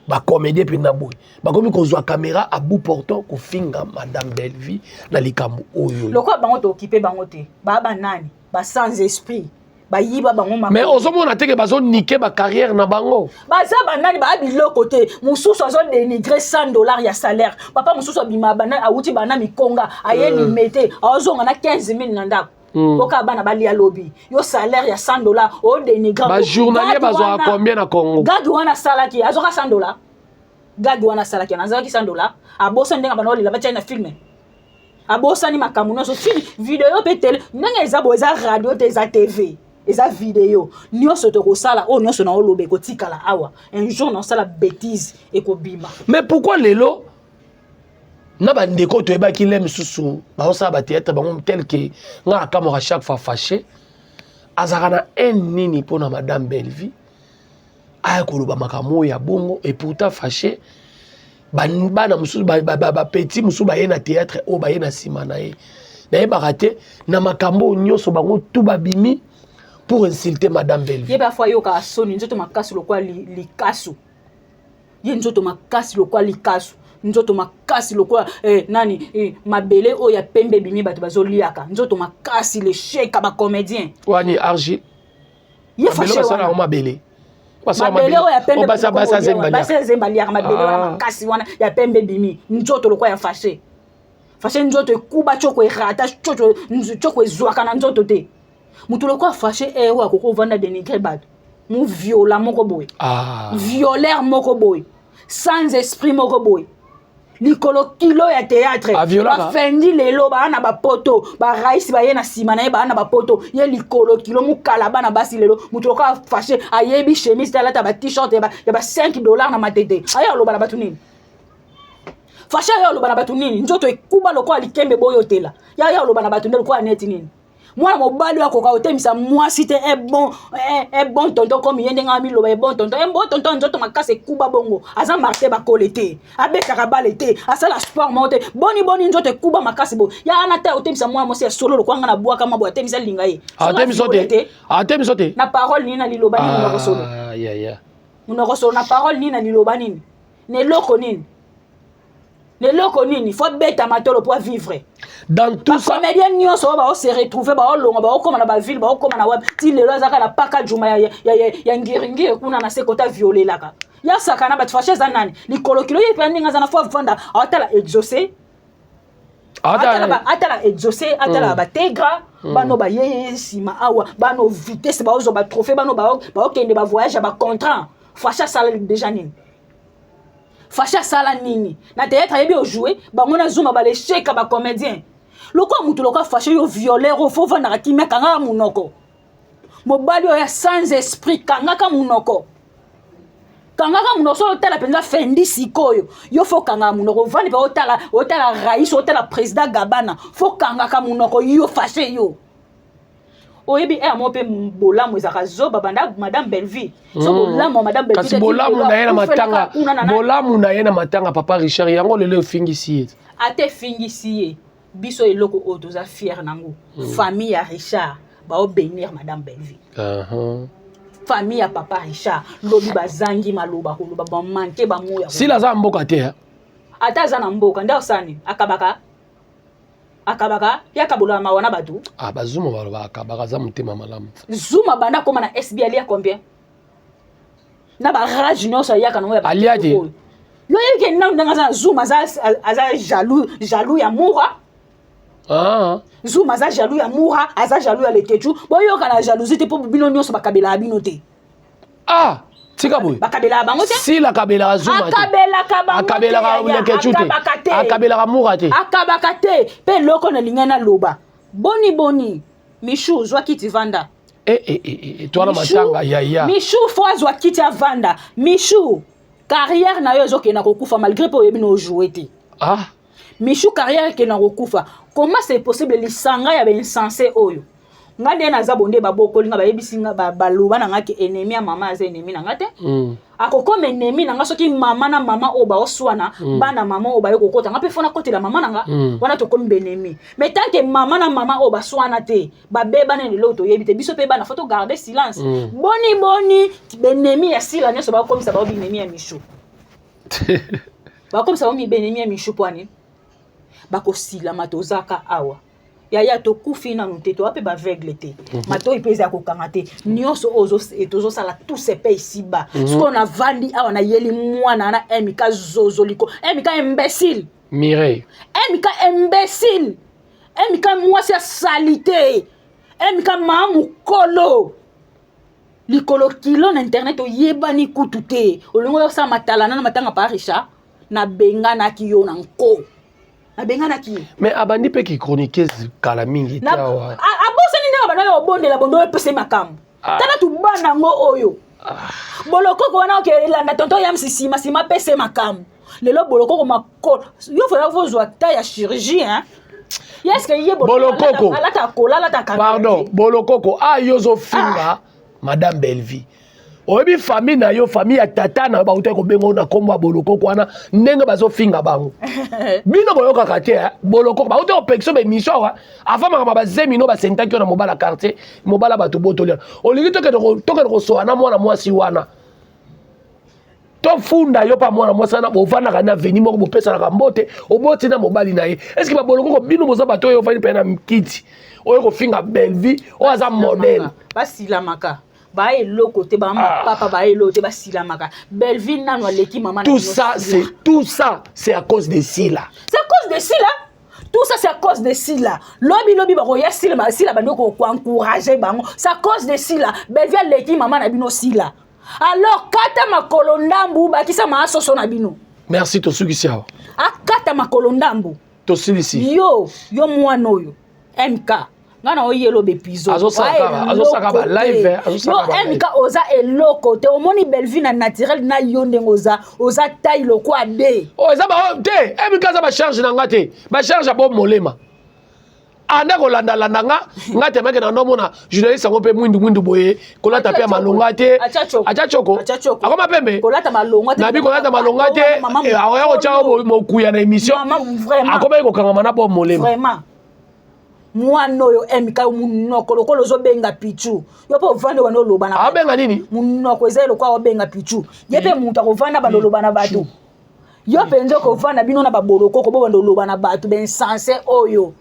[SPEAKER 1] bacomédien mpenza boye, bakomi kozwa caméra à bout portant kofinga madame Bellevue na likambo oyo.
[SPEAKER 2] Lokola bango tookipe bango te, baa banani, ba sans esprit, bayiba bango.
[SPEAKER 1] Mais ozomona teke bazonike bacarrière na bango.
[SPEAKER 2] Baza banani? Baa biloko te. Mosusu azodénigre 100 $ ya salaire. Papa mosusu abima bana, awuti bana mikonga, aye limete, azonga na 15 000 na ndako. Oka bana balia lobi. Yo salaire ya 100 $, odénigre.
[SPEAKER 1] Bajournalier bazwaka combien na Congo?
[SPEAKER 2] Gag wana asalaki, azwaka 100 $. Gag wana asalaki wana, azalaki 100 $. Abosani ndenge bana olela batiai na film, abosani makambo nyonso. Film, video mpe tele, ndenge eza boye, eza radio te, eza TV, eza video. Nyonso tokosala oyo nyonso na oloba ekotikala awa. Un jour naosala bétise, ekobima.
[SPEAKER 1] Mais pourquoi lelo na bandeko toyebaki le misusu baosala bathéâtre bango, tel que nga akamwaka chaque fois, fâché azalaka na haine nini mpona madame Bellevue, aya koloba makambo oyo ya bongo? Et pourtant fâché Bana mosusu, bapetits mosusu baye na théâtre oyo baye na nsima na ye, nayebaka te na makambo oyo nyonso, bango tu babimi pour insulter madame Bellevue.
[SPEAKER 2] Ye bafo ayokaka soni. Nzoto makasi lokwa likasu, ye nzoto makasi lokwa likasu, nzoto makasi lokola nani, mabele oyo ya pembe ebimi, bato bazoliaka. Nzoto makasi lesheka bacomédien.
[SPEAKER 1] Wani argile.
[SPEAKER 2] Ye
[SPEAKER 1] basala yango mabele.
[SPEAKER 2] Mabele oyo ya pembe, basi zemba liaka mabele wana makasi wana ya pembe ebimi. Nzoto lokola ya Fashe. Fashe nzoto ekuba, tioko erata, tioko ezwaka na nzoto te. Moto lokola Fashe ere oyo akoki ovanda dénigrer bato, moviola moko boye, violeur moko boye, sans esprit moko boye, likolo kilo ya théâtre. Bafendi lelo baa na bapoto, baraisi baye na nsima na ye, baa na bapoto. Ye likolo kilo mokala bana basi. Lelo moto lokola Fashe ayebi chemise te, alata ba t-shirt ya ba 5 $ na matete. Aye aloba na bato nini? Fashe aye aloba na bato nini? Nzoto ekuba lokola likembe boyotela. Ya ye aloba na bato nde lokola neti nini? Mwana mobali oyo akoka kotemisa mwasi te. Un bon tonton comme ye, ndenge amiloba un bon tonton, un bon tonton, nzoto makasi ekuba bongo, aza Martin Bakole te, abetaka bale te, asala sport moko te. Boni boni nzoto ekuba makasi bo ya ana te, otemisa mwana mwasi ya solo lokwanga na bwaka mwa boye, atemisa alinga ye.
[SPEAKER 1] Atemiso te, atemiso te.
[SPEAKER 2] Na parole nini? Na liloba nini? Monoko solo, monoko solo. Na parole nini? Na liloba nini? Na eloko nini? Na eloko nini? Faut beta matolo po vivre.
[SPEAKER 1] Dans tout ça,
[SPEAKER 2] bacomédien nyonso oyo bao se retrouve, baolonga, baokóma na baville, baokóma na wapi, ti lelo azaka na paka juma ya ngiringiri kuna na se kota violelaka yasaka na bato. Fashe eza nani? Likolo kilo. Ye mpe ndenge aza na fo avanda, aotala Exaucé, atala Exaucé, atala bategra bano bayeye nsima awa, bano vitesse, baozwa batrophée, bano baokende bavoyage ya bacontrat. Fashe asala déjà nini? Fashe asala nini na théâtre? Ayebi ojoue bango na zuma balesheka bacomédien. Lokola motu lokola Fashe, yo violeur oyo, fo ovandaka kimia, kangaka monoko. Mobali oyo ya sans esprit, kangaka monoko, kangaka monoko. So otala mpenza Fendi sikoyo, yo fo kangaka monoko, ovandi mpe otala, otala rais, otala président Gabana, fo kangaka monoko. Yo Fashe, yo oyebi ere moko mpe bolamu ezalaka zoba. Banda madame Bellevue so bolamu ya madame
[SPEAKER 1] Kasi bolamu na ye na matanga, bolamu na ye na matanga papa Richard, yango lelo efingisi ye.
[SPEAKER 2] Ata efingisi ye, biso eloko oyo toza fier nango, famille ya Richard baobénir madame Bellevue. Famille ya papa Richard lobi bazangi maloba koloba, bamanke bamoya.
[SPEAKER 1] Sila aza mboka te.
[SPEAKER 2] Ata aza na mboka nde osani akabaka, akabaka ye, akabolaka mawa na bato.
[SPEAKER 1] Ah, bazuma baloba akabaka, aza motema malamu.
[SPEAKER 2] Zuma banda akóma na SB, alia combien na barage nyonso ayaka nango?
[SPEAKER 1] Ya alia te.
[SPEAKER 2] Yo yebi ke nanu ndenge aza na Zuma, aza jaloux, jaloux ya Mura. Zuma aza jaloux ya Mura, aza jaloux ya Lekechu. Boyoka na jalousie te, mpo bino nyonso bakabelaka bino te.
[SPEAKER 1] Ah, tika boye.
[SPEAKER 2] Bakabelaka bango te.
[SPEAKER 1] Sila akabelaka Zuma te.
[SPEAKER 2] Akabelaka bango.
[SPEAKER 1] Akabelaka Lekechu te, akabelaka Mura te.
[SPEAKER 2] Akabaka te. Mpe eloko nalingai naloba, boni boni Mishu ozwa kiti, vanda.
[SPEAKER 1] Eh, eh, eh, eh, twana matanga yaya.
[SPEAKER 2] Mishu fo azwa kiti, avanda. Mishu, carrière na yo ezokenda kokufa, malgré mpe oyebi na ojoue te. Mishu, carrière ekenda kokufa. Comment c'est possible? Lisanga ya bainsensé oyo, nga nde naza bonde, babokoli nga, bayebisi nga, baloba na nga ke ennemi ya mama aza ennemi na nga te. Akokoma ennemi na nga soki mama na mama oyo baoswana, bana mama oyo baye kokota nga mpe fo nakotela mama na nga wana, tokomi baennemi. Mais tant que mama na mama oyo baswana te, babebana lelo, toyebi te. Biso mpe bana fo togarde silence. Boni boni baennemi ya Sila nyonso bakomisa bao binemi ya Mishu, bakomisa bao benemi ya Mishu mpo ani bakosilama. Tozaka awa yaya, tokufi nanu te, toa mpe baaveugle te, matoi mpe eza ya kokanga te. Nyonso oyo tozosala, tout se paye ici-bas. Sikoyo navandi awa, nayeli mwana wana Emika zozoliko, Emika imbécile.
[SPEAKER 1] Mireille.
[SPEAKER 2] Emika imbécile, Emika mwasi ya saleté, Emika maa mokolo likolo kilo na internet, oyebani kutu te. Olingi oyosala matalana na matanga pa Richard, nabenganaki yo na nko, nabenganaki ye.
[SPEAKER 1] Mais abandi mpe kichroniqueuse kala mingi te awa.
[SPEAKER 2] Abosani ndenge bandaki kobondela bondo oyo epesa ye makambo. Tala tubana yango oyo bolokoko wana, oke elanda tonton yamsi nsima nsima, apesa ye makambo. Lelo bolokoko makolo yo fo fozwa ta ya chirurgie, hein? Yeske ye
[SPEAKER 1] Bolokoko.
[SPEAKER 2] Alata kola, alata.
[SPEAKER 1] Pardon, bolokoko, a yo ozofinga madame Bellevue. Oyebi famille na yo, famille ya tata na yo, bautaki kobenga yo na nkombo ya Bolokoko wana, ndenge bazofinga bango. Bino boyokaka te, eh? Bolokoko bauti kopekisa baémission awa avant makambo bazemi no basentaki yo na mobala quartier, mobala bato botoli. Olingi tokende kosoa na mwana mwasi wana, tofunda yo mpa mwana mwasi wana. Bovandaka na veni moko, bopesanaka mbote, oboti na mobali na ye. Est-ce babolokoko bino boza bato oyo ofandi mpe na kiti oyo kofinga Bellevie oyo aza modèle?
[SPEAKER 2] Basilamaka, baya eloko te, bamapapa baya eloko te, basilamaka. Bellevie nano aleki mama.
[SPEAKER 1] Tout ça, c'est tout ça, c'est à cause de Sila.
[SPEAKER 2] C'est à cause de Sila. Tout ça, c'est à cause de Sila. Lobi lobi bakoya Sila, Sila bandi koencourage bango. C'est à cause de Sila. Bellevie aleki mama na bino Sila. Alors kata makolo ndambu, bakisa maa soso na bino.
[SPEAKER 1] Merci, tosukisi awa.
[SPEAKER 2] Akata makolo ndambu.
[SPEAKER 1] Tosilisi.
[SPEAKER 2] Yo mwana oyo MK, nga na oyela baépisode.
[SPEAKER 1] Azosaka balive.
[SPEAKER 2] Yo MK, oza eloko te. Omoni Bellevue na naturel na yo ndenge oza, oza taille lokwa de.
[SPEAKER 1] Oh, eza ba te. MK aza bacharge na nga te, bacharge ya bo molema anda kolandalanda nga. Nga temeke na ndomona journaliste yango mpe mwindu mwindu boye, kolata mpe ya malonga te. Atya choko, akoma pembe. Nabi kolata malonga te, akoya kotya mokuya na émission. Akomaki kokangama na bo molema.
[SPEAKER 2] Mwana oyo MK, munoko lokola ozobenga pichu. Yo mpe ovandi wana, oloba na
[SPEAKER 1] Abenga nini?
[SPEAKER 2] Munoko eza lokola obenga pichu. Ye mpe moto akovanda, bando oloba na bato. Yo mpenza okovanda, bino na babolokoko bo bando oloba na bato bainsensé oyo,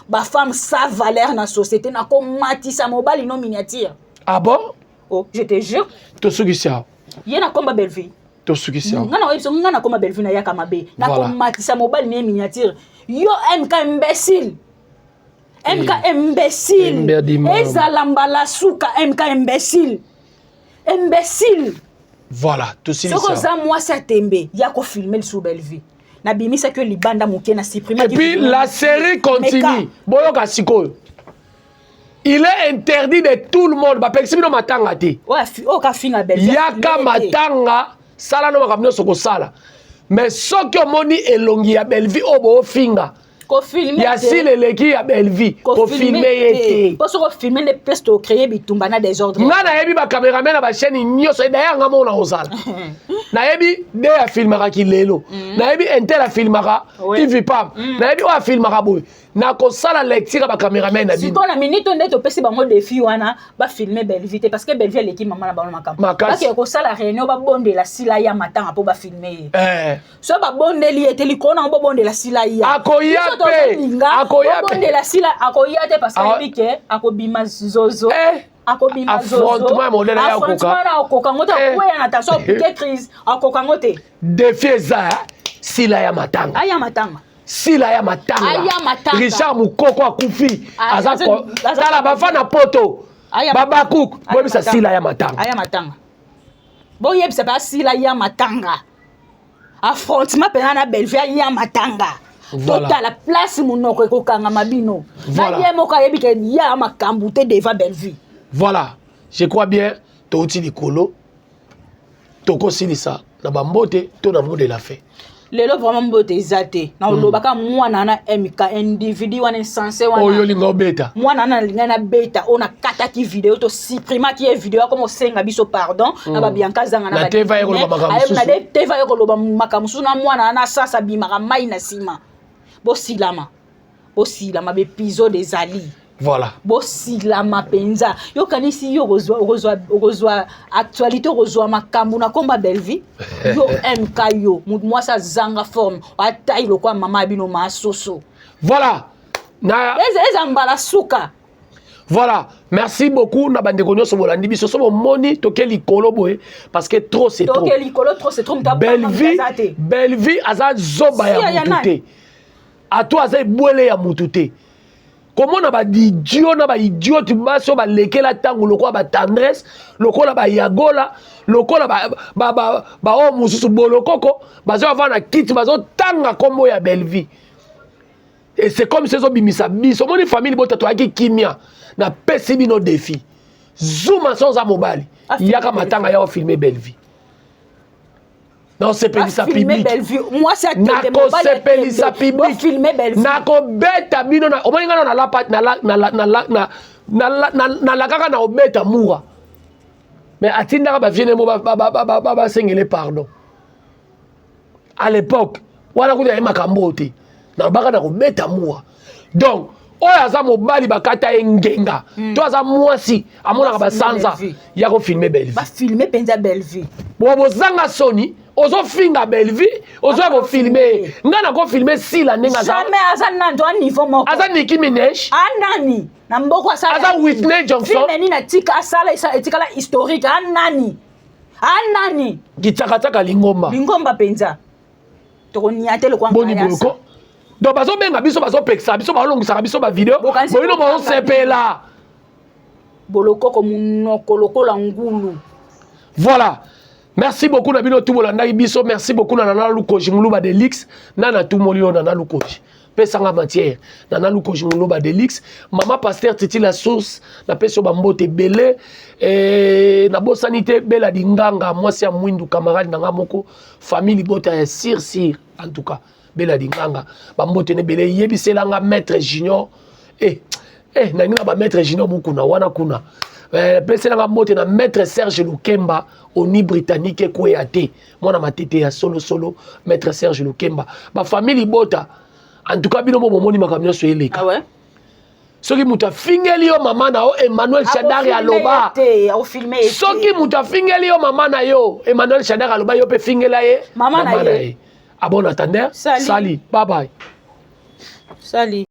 [SPEAKER 2] bafemme sans valeur na société. Nakomatisa mobali no miniature.
[SPEAKER 1] Ah bon?
[SPEAKER 2] Oh, je te jure.
[SPEAKER 1] Tosukisi awa.
[SPEAKER 2] Ye nakomba Bellevue.
[SPEAKER 1] Tosukisi awa.
[SPEAKER 2] Nga na oyebi so nga nakoma Bellevue, nayaka mabe. Nakomatisa mobali ne miniature. Yo MK, imbécile, MK imbécile, ezala mbala suka. MK imbécile, imbécile.
[SPEAKER 1] Voilà, tosilisi.
[SPEAKER 2] Soki oza mwasi ya tembe ya kofilme lisusu Bellevue, nabimisaki yo libanda moke na supprime.
[SPEAKER 1] Et puis la série continue. Boyoka sikoyo, il est interdit de tout le monde. Bapekisi bino matanga te.
[SPEAKER 2] Oyo kafinga Bellevue.
[SPEAKER 1] Yaka matanga, sala no makambo nyonso kosala, mais soki omoni elongi ya Bellevue oyo boofinga, ya sile eleki ya Bellevue, kofilme ye te.
[SPEAKER 2] Mpo soki ofilme nde place tocréer bitumba na désordre.
[SPEAKER 1] Nga nayebi bacameraman na bachaîne nyonso. D'ailleurs nga moko na kozala, nayebi nde afilmaka kilelo, nayebi intel afilmaka ivipam, nayebi oyo afilmaka boye. Nakosala lecture ya bacameraman na bino.
[SPEAKER 2] Sikoyo na minute nde topesi bango défi wana, bafilme Bellevue te, parce que Bellevue aleki mama na bango makambo. Bakee kosala réunion, babondela Sila ya matanga mpo bafilme ye. So babondeli ye te, likolo nango bobondela Sila ya.
[SPEAKER 1] Akoya mpe, akoya.
[SPEAKER 2] Bobondela Sila, akoya te, parce que ayebi ke akobima zozo. Akobima
[SPEAKER 1] zozo.
[SPEAKER 2] Affrontement na akoka ngo te, akweya na tension, apike crise, akoka ngo te.
[SPEAKER 1] Défi eza Sila ya matanga.
[SPEAKER 2] Aya matanga.
[SPEAKER 1] Sila ya matanga. Richard Mokoko akufi, aza tala bafa na poto, babakuk boyebisa Sila ya matanga.
[SPEAKER 2] Aya matanga, boyebisa mpe asila ya matanga. Affrontement mpenza na Bellevue, aya matanga. Totala place monoko ekokangama bino na ye moko. Ayebi ke ya makambo te devant Bellevue.
[SPEAKER 1] Voilà, je crois bien touti likolo, tokosilisa na bambote to na mot de la fin.
[SPEAKER 2] Lelo vraiment mbote eza te. Na olobaka mwana wana MK, individu wana insensé wana.
[SPEAKER 1] Oyo olinga obeta.
[SPEAKER 2] Mwana wana nalingai nabeta, oyo nakataki video, tosuprimaki ye video, akoma osenga biso pardon na babianka zanga.
[SPEAKER 1] Na teva ye koloba makambo mosusu.
[SPEAKER 2] Na teva ye koloba makambo mosusu na mwana wana sasa abimaka mai na nsima. Bosilama, bosilama, baépisode ezali. Bosilama mpenza. Yokanisi yo okozwa actualité, okozwa makambo na komba Bellevue. Yo MK, yo mwasi azanga forme, atai lokwa mama ya bino masoso.
[SPEAKER 1] Voilà, na
[SPEAKER 2] eza mbala suka.
[SPEAKER 1] Voilà, merci beaucoup na bandeko nyonso bolandi biso. So bomoni toke likolo boye, parce que trop c'est trop.
[SPEAKER 2] Toke likolo, trop c'est trop.
[SPEAKER 1] Bellevue, Bellevue aza zoba ya mutu te, ato aza ebwele ya mutu te. Komona baidiot na baidiote basi oyo balekela ntango lokola batendresse, lokola bayagola, lokola baoyo mosusu bolokoko, bazo avanda na kiti, bazotanga nkombo ya Bellevue et c'est comme si ezobimisa biso. Omoni famille bota, toyaki kimia. Napesi bino défi: zuma so oza mobali, yaka matanga ya ofilme Bellevue, naosepelisa public, nakosepelisa public, nakobeta bino. Omoni ngai nalakaka na obeta mura. Mais atindaka ba vieux mo basengele pardon. À l'époque wana kuta ye makambo oyo te, nalobaka na kobeta mua. Donc oyo aza mobali, bakata ye ngenga to aza mwasi amonaka basanza ya kofilmer Bellevue.
[SPEAKER 2] Bafilmer mpenza Bellevue.
[SPEAKER 1] Bo bozanga soni, ozofinga Bellevue, ozoya kofilmer ye. Ngai nakofilmer Sila ndenge aza.
[SPEAKER 2] Jamais, aza nani to a niveau moko?
[SPEAKER 1] Aza Nicki Minaj?
[SPEAKER 2] Anani na mboko asala?
[SPEAKER 1] Aza Whitney Johnson?
[SPEAKER 2] Film nini atika asala etikala historique? Anani, anani?
[SPEAKER 1] Kitsakatsaka lingomba.
[SPEAKER 2] Lingomba mpenza, tokonia te lokwa.
[SPEAKER 1] Boni boyoko? Donc bazobenga biso, bazopekisa biso, balongisaka biso bavideo boyino, bozosepela.
[SPEAKER 2] Bolokoko monoko lokola ngulu.
[SPEAKER 1] Voilà, merci beaucoup na bino tu bolandaki biso. Merci beaucoup na Nana Lukoji Muluba Delix. Nana tumoli oyo, Nana Lukoji pesanga matière, Nana Lukoji Muluba Delix, mama pasteur Titi la source, napesi yo bambote ebele. Nabosani te Bela Dinganga, mwasi ya mwindu, camarade na nga moko, famille libota ya sir sir. En tout cas Bela Dinganga, bambote na ebele. Yebiselanga maître Junior, nangi na bamaître Junior mokuna wana kuna. Peselanga mbote na maître Serge Lukemba, oni britannique ekweya te, mwana matete ya solosolo, maître Serge Lukemba. Bafamille libota, en tout cas bino mo bomoni makambo nyonso eleka.
[SPEAKER 2] Ah ouais?
[SPEAKER 1] Soki moto afingeli yo mama na yo, Emmanuel Shadari aloba, soki moto afingeli yo mama na yo, Emmanuel Shadari aloba, yo mpe fingela ye
[SPEAKER 2] mama na ye.
[SPEAKER 1] À bon entendeur.
[SPEAKER 2] Sali.
[SPEAKER 1] Sali, bye bye.
[SPEAKER 2] Sali.